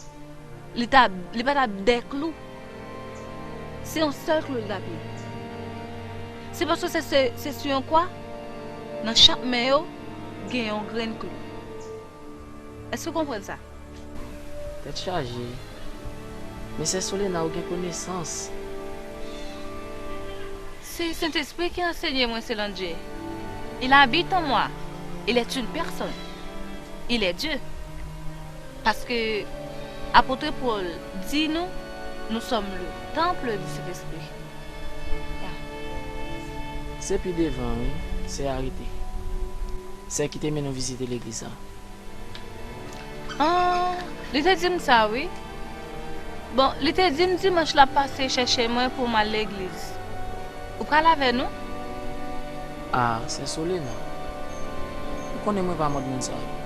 li ta, li pa t ap de klou. Se yon sèl klou li t ap ye. Se paske se, se, se sou yon kwa, nan chak men yo, gen yon grenn klou. Èske w konprann sa? Tèt chaje. Men sè Solena ou gen konesans. Se Sentespri ki ansenye mwen, Selondje. Il habite en moi. Il est une personne. Il est Dieu. Paske apot Pòl di nou, nous sommes le temple du Saint-Esprit. Ya. Se pi devan, wi, sè a rete. Sè ki te mennen w vizite legliz la. Ah, li te di m sa, wi. Bon, li te di m dimanch l ap pase chèche mwen pou m al legliz. Ou pral avè nou? Ah, sè Solena. Ou konnen mwen pa mòd moun sa yo.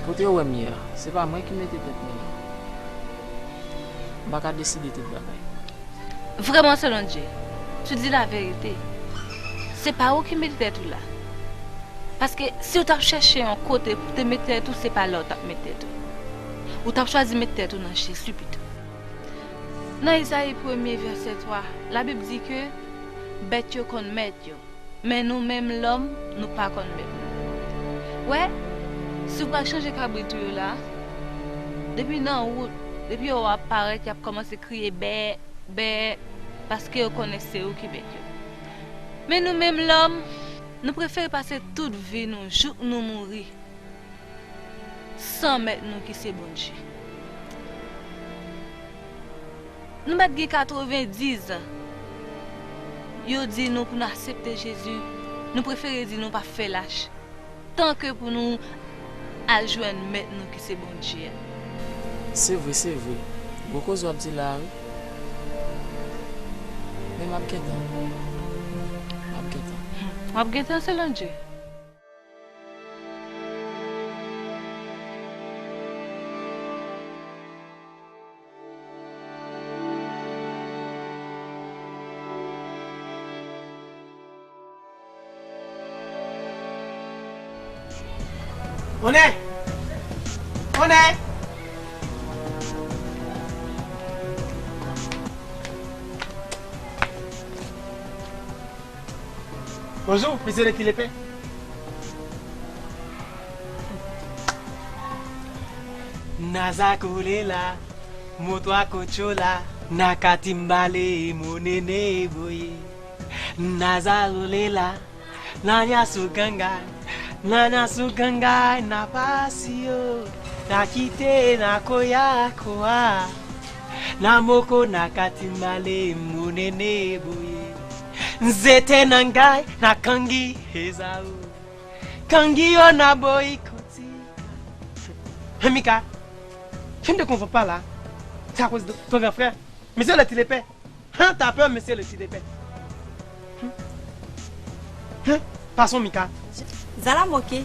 Kote yo wè m ye a, se pa mwen ki mete tèt mwen la. M pa ka deside tout bagay. Vraiment, Selondje, tu dis la vérité. Se pa ou ki mete tèt ou la. Paske si w t ap chèche yon kote pou te mete tèt ou, se pa la w t ap mete tèt ou. Ou t ap chwazi mete tèt ou nan Jezi pito. Nan Ezayi premye vèsè twa, Labib di ke bèt yo konn mèt yo, men nou menm lòm, nou pa konn mèt nou. Wè, si w pral chanje kabrit ou yo la, depi nan wout, depi yo wè w ap parèt, y ap kòmanse kriye bè, bè, paske yo konnen se ou ki mèt yo. Men nou menm lòm, Nou prefere pase tout vi nou jouk nou mouri san Mèt nou ki se Bondye. Nou mèt gen katrevendiz an. Yo di nou pou n aksepte Jezi, nou prefere di nou p ap fè lach, tanke pou nou al jwenn Mèt nou ki se Bondye a. Se vre, se vre. Gwo koze w ap di la a, wi. Men m ap gentan. M ap gentan. W ap gentan selon Dye. Onè! Onè! Bonjou, mesye Letilepè. Naza kole la, motwa kotcho la, naka timbale, monene boye. Naza role la, nanya sou ganga, nanya sou ganga, na pasio, na kite, na koya, koa. Na moko, na katimbale, monene boye. Nzete nangay, na kangi, hezao. Kangi yo na boyi koti. Mika, je ne te comprends pas là. C'est à cause de ton grand frère. Monsieur le Tilepin. Hein, t'as peur, monsieur le Tilepin. Hein? Hein? Passons, Mika. Zala moke.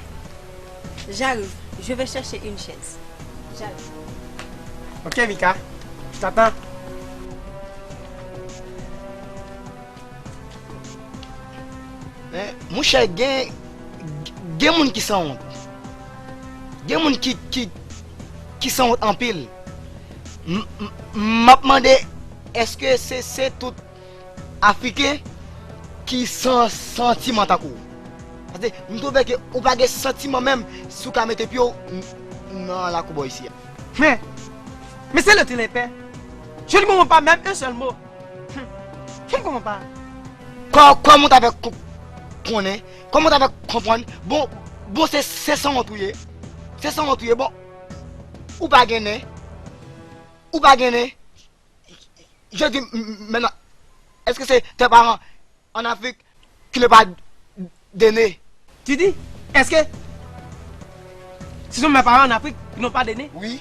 J'arrive. Je vais chercher une chaise. J'arrive. Ok, Mika. Je t'attends. Men, monchè, gen, gen moun ki sanwont. Gen moun ki, ki, ki sanwont anpil. M, m, m ap mande, èske se, se tout Afriken ki san santiman tankou w? Paske m twouve ke ou pa gen santiman menm si w ka mete pye w n-, nan lakou bò isi a. Men, mesye le Tilepè, je ne comprends pas même un seul mot. Hmm. Je ne comprends pas. Kò-, kòman w ta fè ko-, konnen? Kòman w ta fè konprann? Bon, bon, se, se sanwont ou ye. Se sanwont ou ye. Bon, ou pa gen nen. Ou pa gen nen. Je dis, m-, m-, maintenant, est-ce que c'est tes parents en Afrique qui n'ont pas de nez? Tu dis, est-ce que ce sont mes parents en Afrique qui n'ont pas de nez? Oui.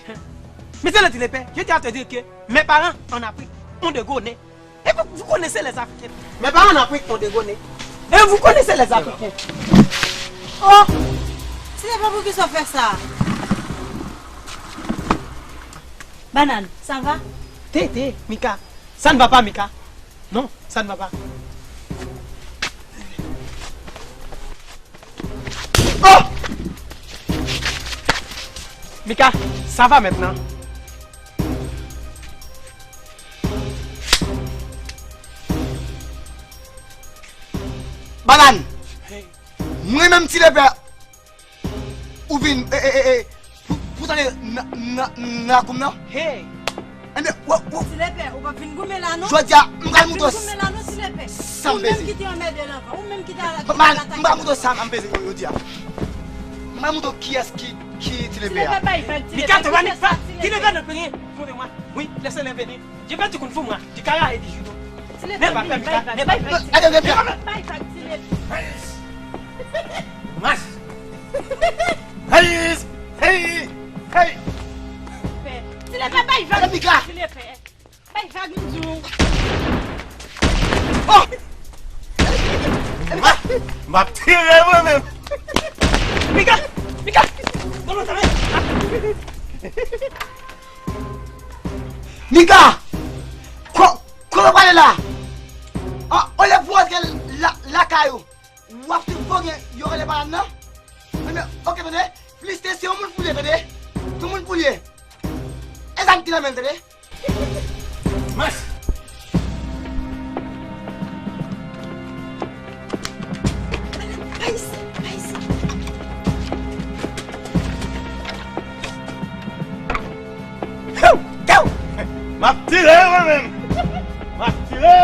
Monsieur le Tilepin, je tiens à te dire que mes parents en Afrique ont de gros nez. Et vous, vous connaissez les Africains. Mes parents en Afrique ont de gros nez. Et vous connaissez les Africains. Oh! Tilepè, poukisa w fè sa? Banane, ça va? Tete, Mika, ça ne va pas, Mika. Non, ça ne va pas. Oh! Mika, ça va maintenant. Banane! Mwen menm Tilepè, ou vin, e, e, e, e, pou, pou tande nan, nan, nan lakou m nan? Hey! Enben, w, w, Tilepè, ou p ap vin goumen la non. Jodi a, m pral moutre w sa m bezwen. Ou menm ki te anmède l anvan, ou menm ki te al atake. M pral moutre w sa m bezwen jodi a. M pral moutre w kiyès ki, ki Tilepè a. Tilepè bay vag, Tilepè. Mika, te panik pa. Tilepè nan penyen. Moutre mwen. Wi, lese l vini. Je vais te kung fu, moi. Du karaté, du judo. N'aie pas peur, Mika. N'aie pas peur. Attends, attends, attends. Mas. Hey, hey, hey. Tilepè bay vag. Mika. Tilepè bay vag, m di w. Oh! M ap tire mwen menm. Mika! Mika! Bon, non, sa va. Mika! Ko-, kote w prale la? Ah, olye pou w antre la, lakay ou, w ap swiv konnen yo rele banane nan? Enben, oke, tande, Filiste se yon moun pou l ye, tande. Se yon moun pou l ye. E zam ki nan men l, tande. Mas! M ap tire mwen menm! M ap tire!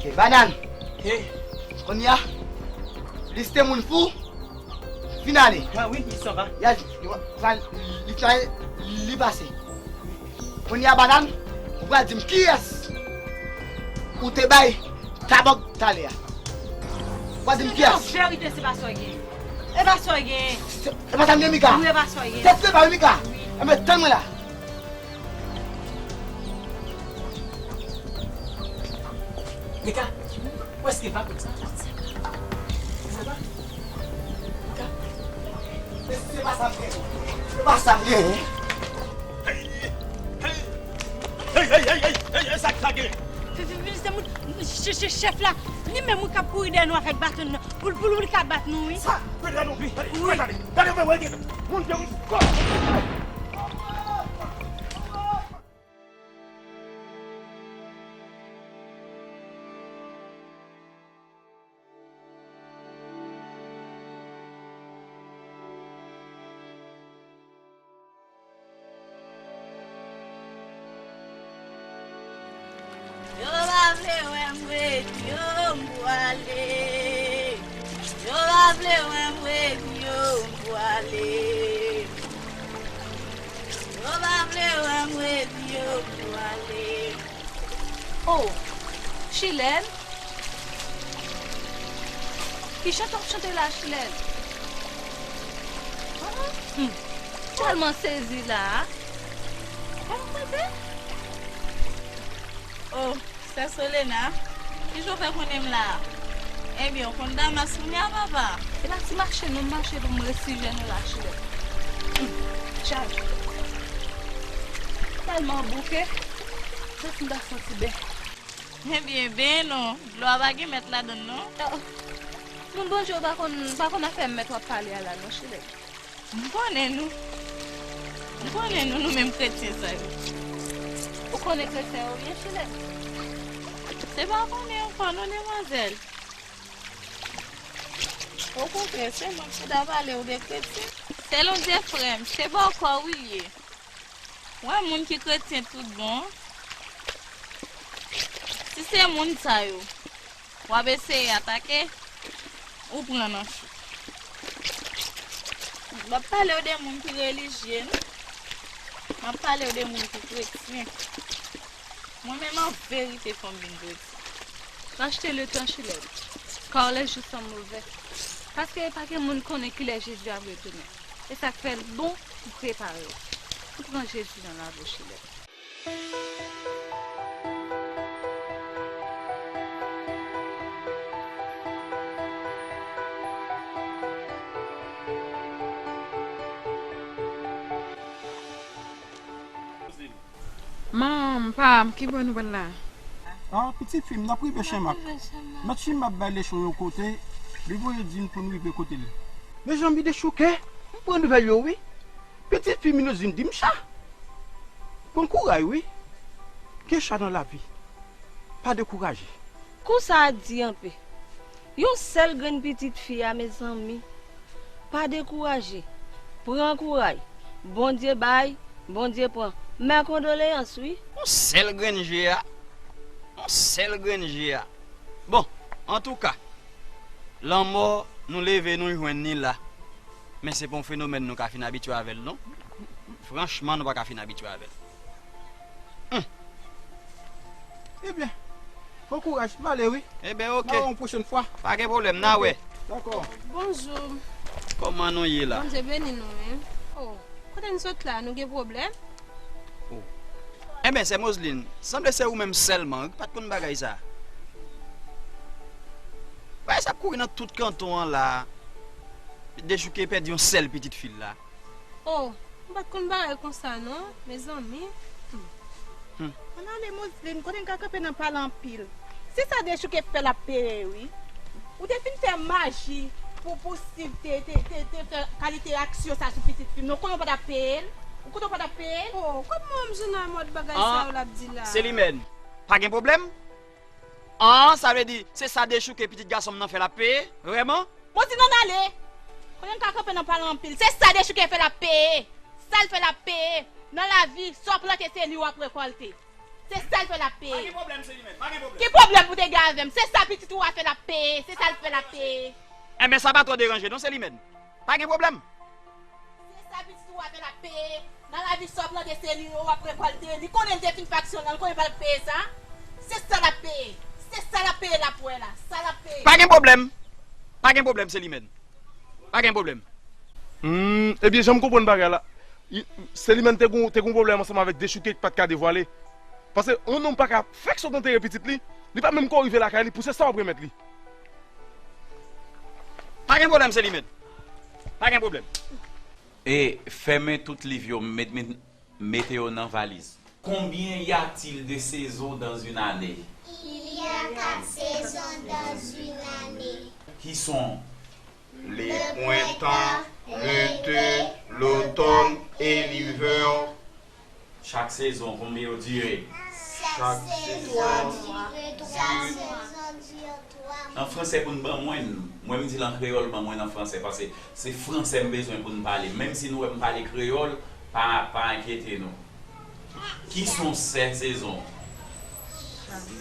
Ok, Banane. Hey. Kounye a, lis te moun fou, fin ale. Ah oui, il s'en va. Ya, li, li, li, li pase. Kounye a, Banane, ou pral di m kiyès ou te bay tabòg talè a. Ou pral di m kiyès. Verite, se pa sa w gen. E pa sa w gen. Se, e pa sa m gen, Mika. Wi, e pa sa w gen. Se, se pa, Mika. Wi. Enben, tann mwen la. Mika, ou èske pa konn sa? Ou konn sa? Mika, se, se pa sa m gen. Se pa sa m gen. Hey, hey, hey, hey, hey, hey, sa k sa gen? Fi, fi, fi, se moun, che-, che-, chèf la, li menm wi k ap kouri dèyè nou avèk baton nan. Pou l, pou l, pou l ka bat nou, wi. Sa, fè dèyè nou, wi. Wi. Gade, gade, gade, gade, moun gen wi. Yo pa vle wè m redi yo, m pwale. Yo pa vle wè m redi yo, m pwale. Yo pa vle wè m redi yo, m pwale. Oh, Chilène? Ki chante w ap chante la, Chilène? Ah, hmm. Tèlman sezi la. Sa w ap chante? Oh, Sè Solena, kijan w fè konnen m la? Ebyen, w konn Damas kounye a, papa? Se pa ti mache non m mache pou m resijène la, Chilène. Hmm, chaje. Tèlman bouke, jis m ta santi ben. Ebyen, ben non, dlo a pa gen mèt ladan l non. Oh, moun Bondye yo pa konn, pa konn afè mèt w ap pale a la non, Chilène. M konnen nou. M konnen nou, nou menm kretyen sa yo. Ou konnen kretyen yo byen, Chilène? Se pa konnen ankò non, demwazèl. Okontrè, se mwen ki ta pale w de kretyen. Sèl yon dye frè m, se bòkò w li ye. Wè moun ki kretyen tout bon. Si se moun sa yo w ap eseye atake, ou pran nan chou. M ap pale w de moun ki relijye, non. M ap pale w de moun ki kretyen. Mwen menm, an verite, fò m vin kretyen. Rachte letan, Chilène, car les jours sont mauvais. Paske pa gen moun konnen kilè Jezi ap retounen. E sa k fè l bon pou prepare w. Ou pran Jezi nan lavi w, Chilène. Manman, pa m, ki bò nou pral la? Ah, pitit fi m, n ap rive Chenmak. Mèt Chenmak bay lechon yon kote, li voye di n pou n rive kote l. Mezanmi, dechouke, m pran nouvèl yo wi. Pitit fi m Minouzin di m cha. Pran kouray wi. Gen cha nan lavi. Pa dekouraje. Kou sa a di anpe. Yon sèl grenn pitit fi a, mezanmi. Pa dekouraje. Pran kouray. Bondye bay, Bondye pran. Mè kondoleyans wi. Yon sèl grenn je a. Yon sèl grenn je a. Bon, antouka, lanmò, nou leve, nou jwenn li la. Men se pa yon fenomèn nou ka fin abitye avè l non. Franchman, nou pa ka fin abitye avè l. Hum. Ebyen, bon kouraj, m ale wi. Ebyen, oke. N a wè yon pwochèn fwa. Pa gen pwoblèm, n a wè. Dakò. Bonjou. Kòman nou ye la? Bondye beni nou wi. Oh, kote n sot la? Nou gen pwoblèm? Oh. Enben, sè Moselin, sanble se ou menm sèlman wi ki pa t konn bagay sa. Bagay sa ap kouri nan tout kanton an la. Dechouke pèdi yon sèl pitit fi l la. Oh, m pa t konn bagay konsa non, mezanmi. Hmm. Ann ale Moselin, kote n ka kanpe nan pale anpil. Se sa Dechouke fè l ap peye wi. Ou te fin fè maji pou, pou Stiv te, te, te, te fè kalite aksyon sa sou pitit fi m nan. Ou konnen w pa t ap peye l? Ou konnen w pa t ap peye l? Oh, kòman w jwenn nan mòd bagay sa yo l ap di la? Selimèn, pa gen pwoblèm? An, sa vle di, se sa Dechouke pitit gason m nan fè l ap peye? Vrèman? Moselin, ann ale! Konnen n ka kanpe nan pale anpil. Se sa Dechouke fè l ap peye. Sa l fè l ap peye. Nan lavi, sa w plante se li w ap rekòlte. Se sa l fè l ap peye. Ki pwoblèm pou te gen avè m? Se sa pitit ou a fè l ap peye. Se sa l fè l ap peye. Enben, sa pa twò deranje non, Selimèn. Pa gen pwoblèm. Se sa pitit ou a fè l ap peye. Nan lavi, sa w plante, se li w ap rekòlte. Li konnen l te fin fè aksyon l lan, li konnen pa l ap peye sa. Se sa l ap peye. Se sa l ap peye l ap wè la. Sa l ap peye. Pa gen pwoblèm. Pa gen pwoblèm, Selimèn. Pa gen pwoblèm. Hmm, ebyen, jan m konprann bagay la, Selimèn te gon, te gon pwoblèm ansanm avèk Dechouke ki pa t ka devwale. Paske yon nonm pa ka fèk sot antere pitit li, li pa menm ko rive lakay li pou se sa w ap remèt li. Pa gen pwoblèm, Selimèn. Pa gen pwoblèm. E fèmen tout liv yo, met, met, mete yo nan valiz. Combien y a-t-il de saisons dans une année? Il y a quatre saisons dans une année. Qui sont? Le printemps, l'été, l'automne et l'hiver. Chak sezon, konbyen yo dire? Chak sezon dire twa mwa. An fransè pou n ban mwen, mwen m di l an kreyòl, ban mwen l an fransè, paske se fransè m bezwen pou n pale. Menm si nou wè m pale kreyòl, pa, pa enkyete nou. Qui sont ces saisons?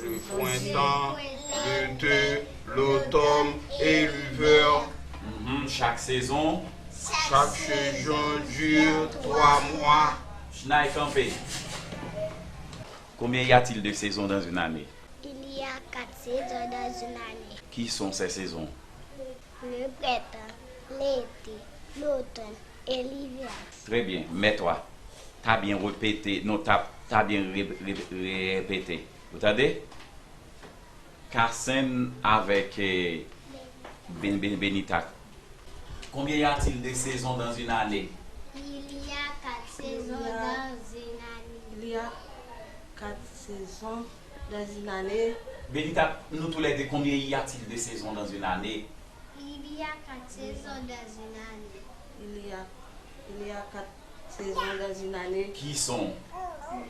Le printemps, l'été, l'automne et l'hiver. Mhm, chaque saison. Chaque saison dure trois mois. Chnay kanpe. Combien y a-t-il de saisons dans une année? Il y a quatre saisons dans une année. Qui sont ces saisons? Le printemps, l'été, l'automne et l'hiver. Très bien. Mets-toi. T'as bien répété. Non, t'as, t'as bien ré-, ré-, répété. Vous entendez? Kasen avèk, eh, Ben-, Ben-, Benita. Combien y a-t-il de saisons dans une année? Il y a quatre saisons dans une année. Il y a quatre saisons dans une année. Benita, nous tous les deux, combien y a-t-il de saisons dans une année? Il y a quatre saisons dans une année. Il y a, il y a quatre saisons dans une année. Qui sont?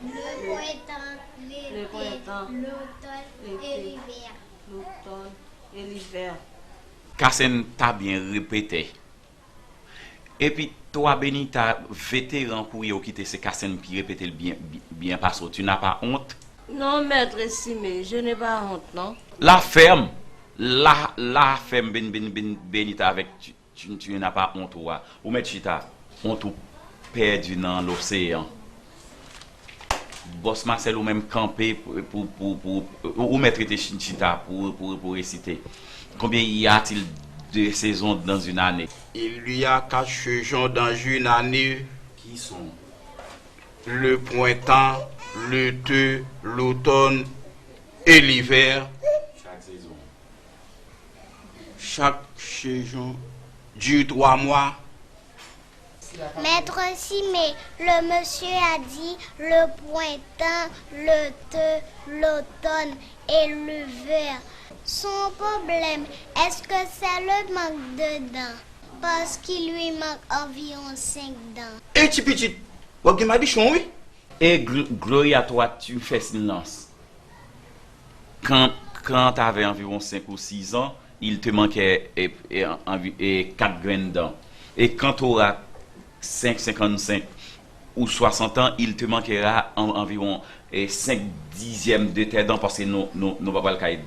Le printemps, l'été, l'automne et l'hiver. L'automne et l'hiver. Kasen ta byen repete. Epi, twa Benita, veteran kouri yo kite, se Kasen ki repete l byen, byen, byen pase w. Tu n'as pas honte? Non, maître Simé, je n'ai pas honte, non. La fèm, la, la fèm, Ben-, Ben-, Ben-, Benita avèk tu, tu, tu n'as pas honte ou a. Ou mèt chita, honte ou pèdi nan loseyan. Bòs Masèl, ou menm kanpe pou, pou, pou, pou, ou, ou mèt rete chi-, chita pou, pou, pou resite. Combien y a-t-il de saisons dans une année? Il y a quatre saisons dans une année. Qui sont? Le printemps, l'été, l'automne et l'hiver. Chaque saison. Chaque saison dure trois mois. Maître Simé, le monsieur a dit le printemps, l'été, l'automne et l'hiver. Son problème, est-ce que c'est le manque de dents? Parce qu'il lui manque environ cinq dents. E ti pitit, w ap gen madichon, wi. E Gl-, Gloria, toi, tu me fais silence. Quand, quand t'avais environ cinq ou six ans, il te manquait, eh, eh, envi-, eh, quatre graines de dents. Et quand t'auras cinq, cinquante-cinq ou soixante ans, il te manquera en-, environ, eh, cinq dixièmes de tes dents, paske nou, nou, nou pa pral kay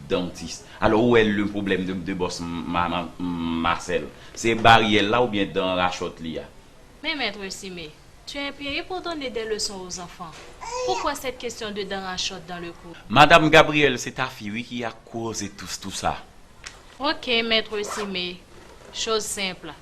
dantis. Alò, où est le problème de, de bòs Ma-, Ma-, Marcel? Se baryè l la oubyen dan rachòt li a? Mais maître Simé, tu es impayé pour donner des leçons aux enfants. Pourquoi cette question de dents rachottes dans le cours? Madame Gabrielle, c'est ta fille, oui, qui a causé tout, tout ça. Ok, maître Simé. Chose simple.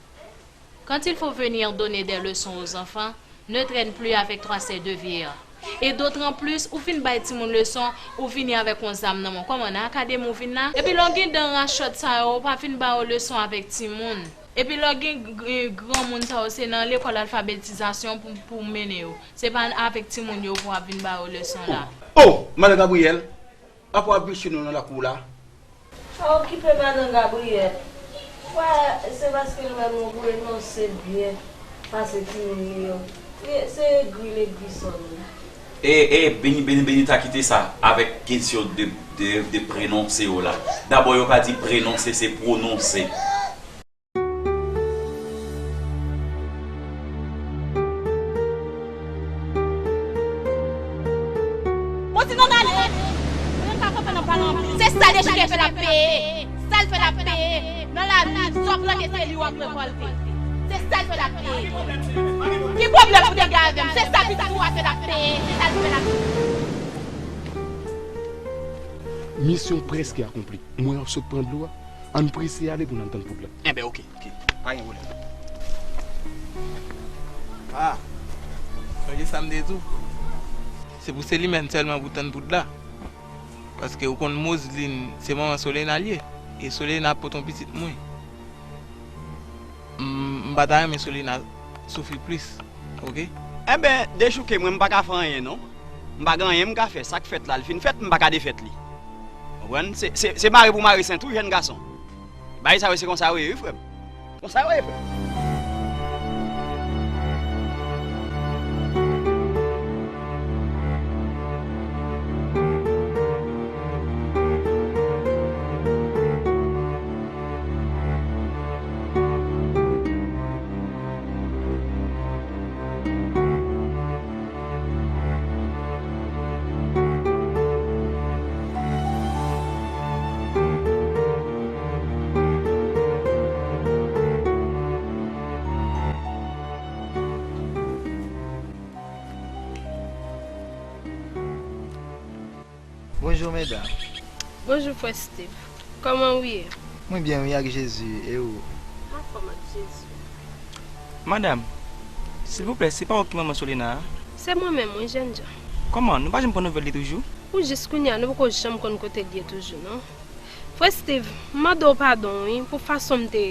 Quand il faut venir donner des leçons aux enfants, ne traîne plus avec trois ces deux vieillards. E dotranplis, ou fin bay timoun leson, ou vini avèk yon zam nan men w. Kòman, nan akademi ou vin la? Epi lè w gen dan rachòt sa yo, ou pa vin ba yo leson avèk timoun. Epi lè w gen g-, g-, granmoun sa yo, se nan lekòl alfabetizasyon pou, pou mennen yo. Se pa avèk timoun yo pou w ap vin ba yo leson la. Oh, oh, Madan Gabriyèl, apa w ap mesye nou nan lakou w la? Pa okipe madan Gabriyèl. Wè, se paske l wè nou pwononse byen pase timoun li yo. Se egri l egri sòl wi. E, e, Beni, Beni, Benita kite sa avèk kesyon de, de, de prenonse yo la. Dabò, yo pa di prenonse, se pwononse. Sa Dechouke fè l ap peye. Sa l fè l ap peye. Nan lavi, sa w plante se li w ap rekòlte. Se sa l fè l ap peye. Ki pwoblèm ou te gen avè m? Se sa pitit ou a fè l ap peye. Se sa l fè l ap peye. Misyon prèske akonpli. Mwen ap sot pran dlo a. Ann prese ale pou n al tann poud la. Enben, oke, oke. Pa gen pwoblèm. Ah, sonje sa m te di w. Se pou Selimèn sèlman pou tann poud la. Paske ou konn Moseline, se manman Solena l ye. E Solena ap pote yon pitit mwen. M, m pa ta renmen Solena soufri plis, oke? Enben, Dechouke, mwen, m pa ka fè anyen, non. M pa gen anyen m ka fè. Sa k fèt la, l fin fèt, m pa ka defèt li. Konprann? Se, se, se mare pou mare sent wi, jèn gason. Bagay sa yo, se konsa yo ye, wi, frè m. Konsa yo ye, frè m. Bonjou, medam. Bonjou, frè Steve. Kòman ou ye? Mwen byen, wi, ak Jezi. E ou? M anfòm ak Jezi. Madam, silvouplè, se pa ou ki manman Solena a? Se mwen menm, wi, jènjan. Kòman? Nou pa janm pran nouvèl li toujou? Ou jis kounye a, nou poko janm konn kote l ye toujou, non. Frè Steve, m mande w padon, wi, pou fason m te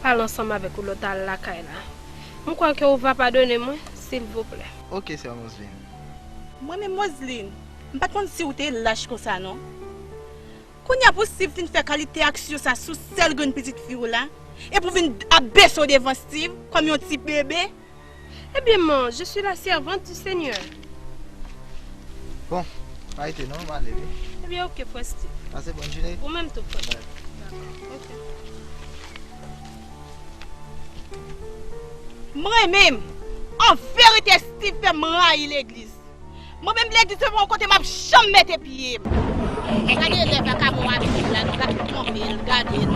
pale ansanm avèk ou lè w t al lakay la. M kwè ke ou va padone mwen, silvouplè. Oke, sè Moseline. Mwen menm, Moseline, m pa t konn si w te lach konsa, non. Kounye a pou Steve fin fè kalite aksyon sa sou sèl grenn pitit fi w la, epi w vin ap bese w devan Steve kòm yon ti bebe? Eh bien, man, je suis la servante du Seigneur. Bon, pa rete non, m ale, wi. Eh bien, ok, frè Steve. Pase bòn jounen. Ou menm tou, frè. Bye. Dakò, ok. Mwen menm, an verite, Steve fè m rayi legliz. Mwen menm, legliz se pa yon kote m ap janm mete pye m. Gade lè vakabon ap viv la, nou ka twonpe l, gade l.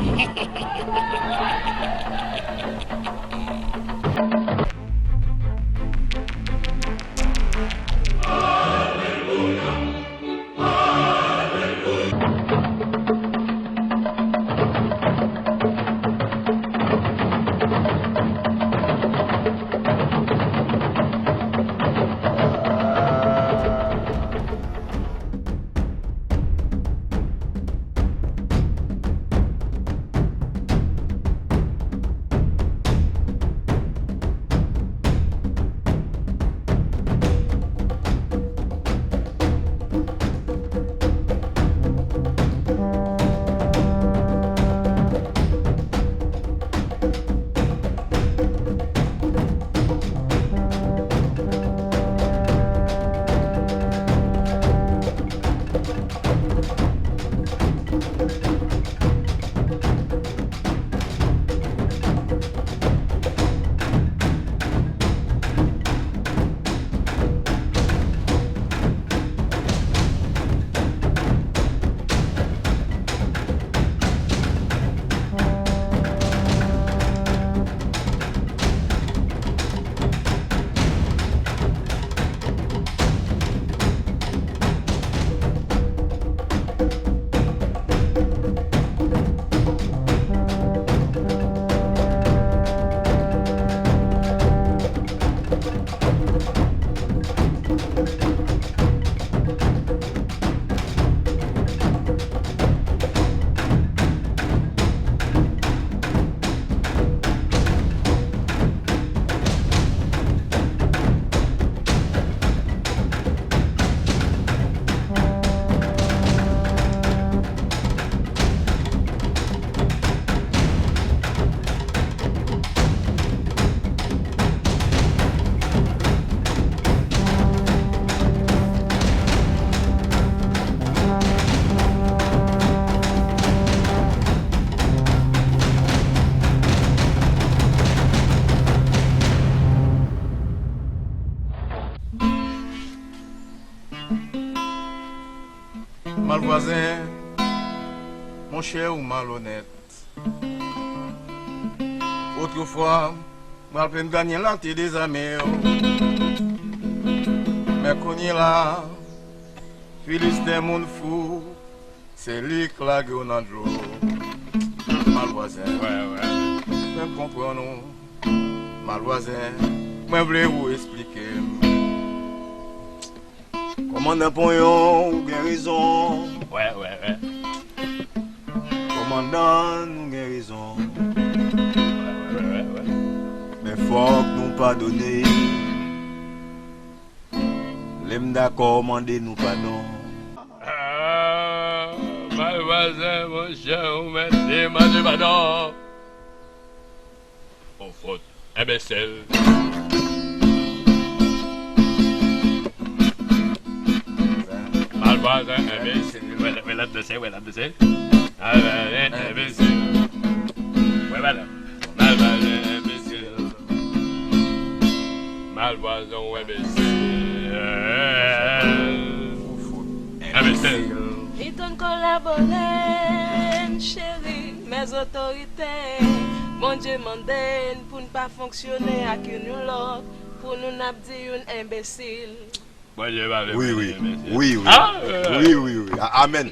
Malvwazen, Monchè, ou malonèt. Otrefwa, Malplenn Danyèl la te dezame yo. Men kounye la, Filisten moun fou, se li k lage w nan dlo. Malvwazen, mwen konprann ou. Malvwazen, mwen vle ou esplike m. Kòmandan Ponyon, ou gen rezon. Wè, wè, wè. Kòmandan, nou gen rezon. Wè, wè, wè, wè. Men fòk nou padone. Lè m dakò mande nou padon. Ah, Malvwazen, monchè, ou mèt demande padon. On fot. Enbesil. Malvwazen, enbesil. Wè, wè, l ap danse, wè, l ap danse. Malvwazen, enbesil. Wè, wè, la. Malvwazen, enbesil. Malvwazen, enbesil. Enbesil. Li konn kolabore n, cheri, mèzotorite. Bondye mande n pou n pa fonksyone ak youn yon lòt, pou nou n ap di youn enbesil. Bondye pa vle Wi, wi. Wi, wi. Ah, wi, wi, wi. A- Amèn.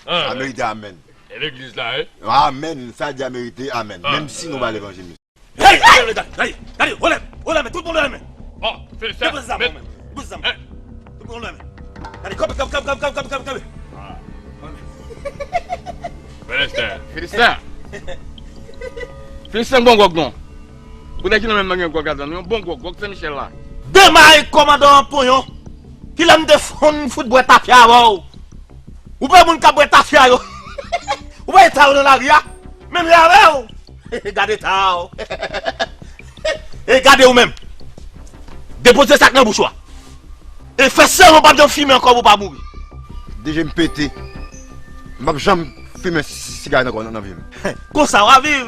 Ah, sa merite amèn. E legliz la, wi. Amèn. Sa di a merite amèn. Ah, menm si nou pa levanjil. Hey, hey, hey, gade, gade, gade, olè, olè, men, tout moun olè, men. Oh, Filisten, depoze zam, men. Depoze zam. Hey. Tout moun olè, men. Gade, kanpe, kanpe, kanpe. Ah. Filisten. Filisten. Filisten bon gwòg non. Ou nèg ki nan menm nan gen gwòg ladan, yon bon gwòg, gwòg Sen Michèl la. Demare kòmandan Ponyon. Kilè m te fon fout bwè tafya avè w? Ou pa moun k ap bwè tafya yo. Ou pa eta yo nan lari a. Menm jan avè w. Gade eta w. E gade ou menm. Depoze sa k nan bouch ou a. E fè sèman w p ap janm fimen ankò pou w pa mouri. Deje m pete. M p ap janm fimen sigarèt ankò nan, nan vi m. Konsa w a viv.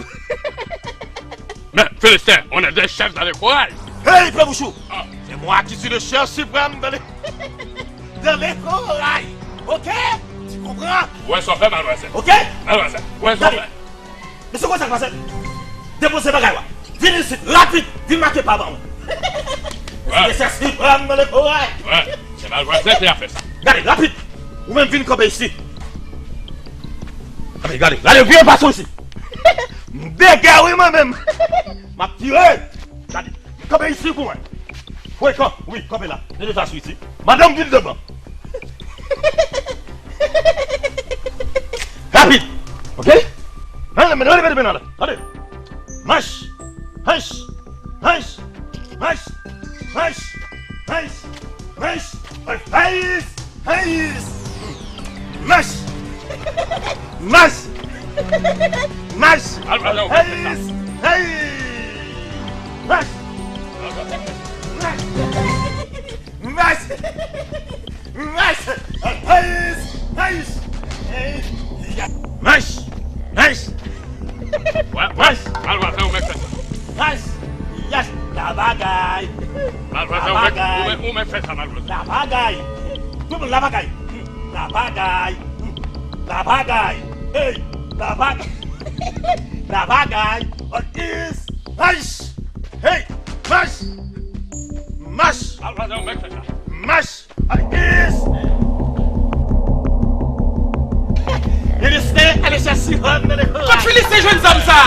Men, Filisten, on est des chefs dans le corail. Hey, fè bouch ou. Ah. C'est moi qui suis le chef suprême dans le, dans le corail. Ok? Tu comprends? Ou wè sa w fè, Malvwazen. Ok? Malvwazen, ou wè sa w fè. Men se konsa k pase. Depoze bagay ou a. Vin isit, rapid, vin make pa ban mwen. Wè. Se chèf siprèm nan le koray. Wè, se Malvwazen ki ap fè sa. Gade, rapid. Ou menm vin kanpe isit. Gade, gade, gade, vye fason isit. M degè wi mwen menm. M ap tire. Gade, kanpe isit pou mwen. Frekan, wi, kanpe la. Mete sa sou isit. Madanm vin devan. Rapid. Ok? Nan, nan, nan, nan, nan, nan. Tande. Mach. Hanch. Hanch. Mach. Hanch. Hanch. Hanch. Hanch. Hanch. Mach. Mach. Mach. Al, al, al. Hanch. Hanch. Mach. Mach. Mach! Mach! Mach! Mach! Mach! Wè, wè. Mach! Malvwazen, ou mèt fè sa. Mach! Yach! La bagay! Malvwazen, ou mèt, ou mèt, ou mèt fè sa, Malvwazen. La bagay! Tout moun, la bagay! La bagay! La bagay! Hey! La bagay! La bagay! What is? Mach! Hey! Mach! Mach! Malvwazen, ou mèt fè sa. Mach! Alis! Filisten, ale chèche Sihon nan lekòl. Kot Filisten jwenn zam sa?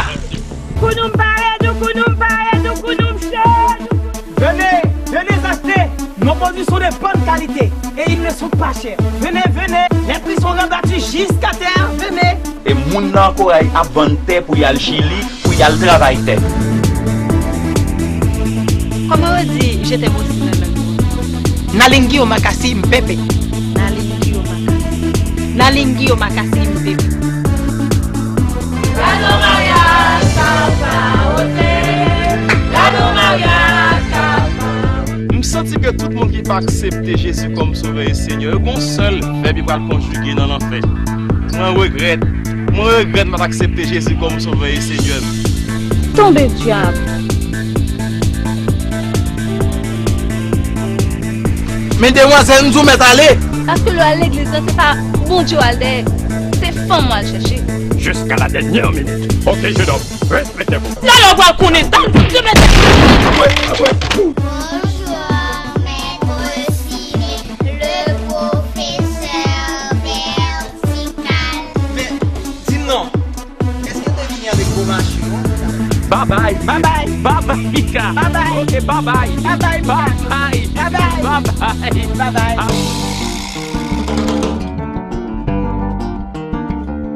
Kounoum pare nou, kounoum pare nou, kounoum cho nou. Venez, venez acheter nos produits sont de bonne qualité et ils ne sont pas chers. Venez, venez, les prix sont rabattus jusqu'à terre. Venez. E moun nan koray ap vann tè pou y al Chili, pou y al travay tè. Kòman yo di je t'aime aussi nan lang ou? Nalingi omakasi mpepe. Nalingi omakasi. Nalingi omakasi mpepe. Gade yon maryaj sa pa wote. Gade yon maryaj sa pa wote. M santi ke tout moun ki pa aksepte Jezi kòm Sovè e Senyè yo, gon sèl vèb yo pral konjige nan lanfè. Mwen regrèt. Mwen regrèt m pa t aksepte Jezi kòm Sovè e Senyè m. Tonbe dyab! Men demwazèl, m di w mèt ale! Paske lè w al legliz lan, se pa Bondye w al dèyè. Se fanm mwen al chèche. Jusqu'à la dernière minute. Ok, jeune homme, respectez-vous. Lè lè w pral konnen, tann pou te mete. Après, après. Bonjour, maître Simé, le professeur vertical. Men, di m non, èske w te vini avèk gwo machin ou? Bye bye. Bye bye. Bye bye, Mika. Bye bye. Ok, bye bye. Bye bye, Mika. Bye bye. Bye bye. Bye bye. Bye bye.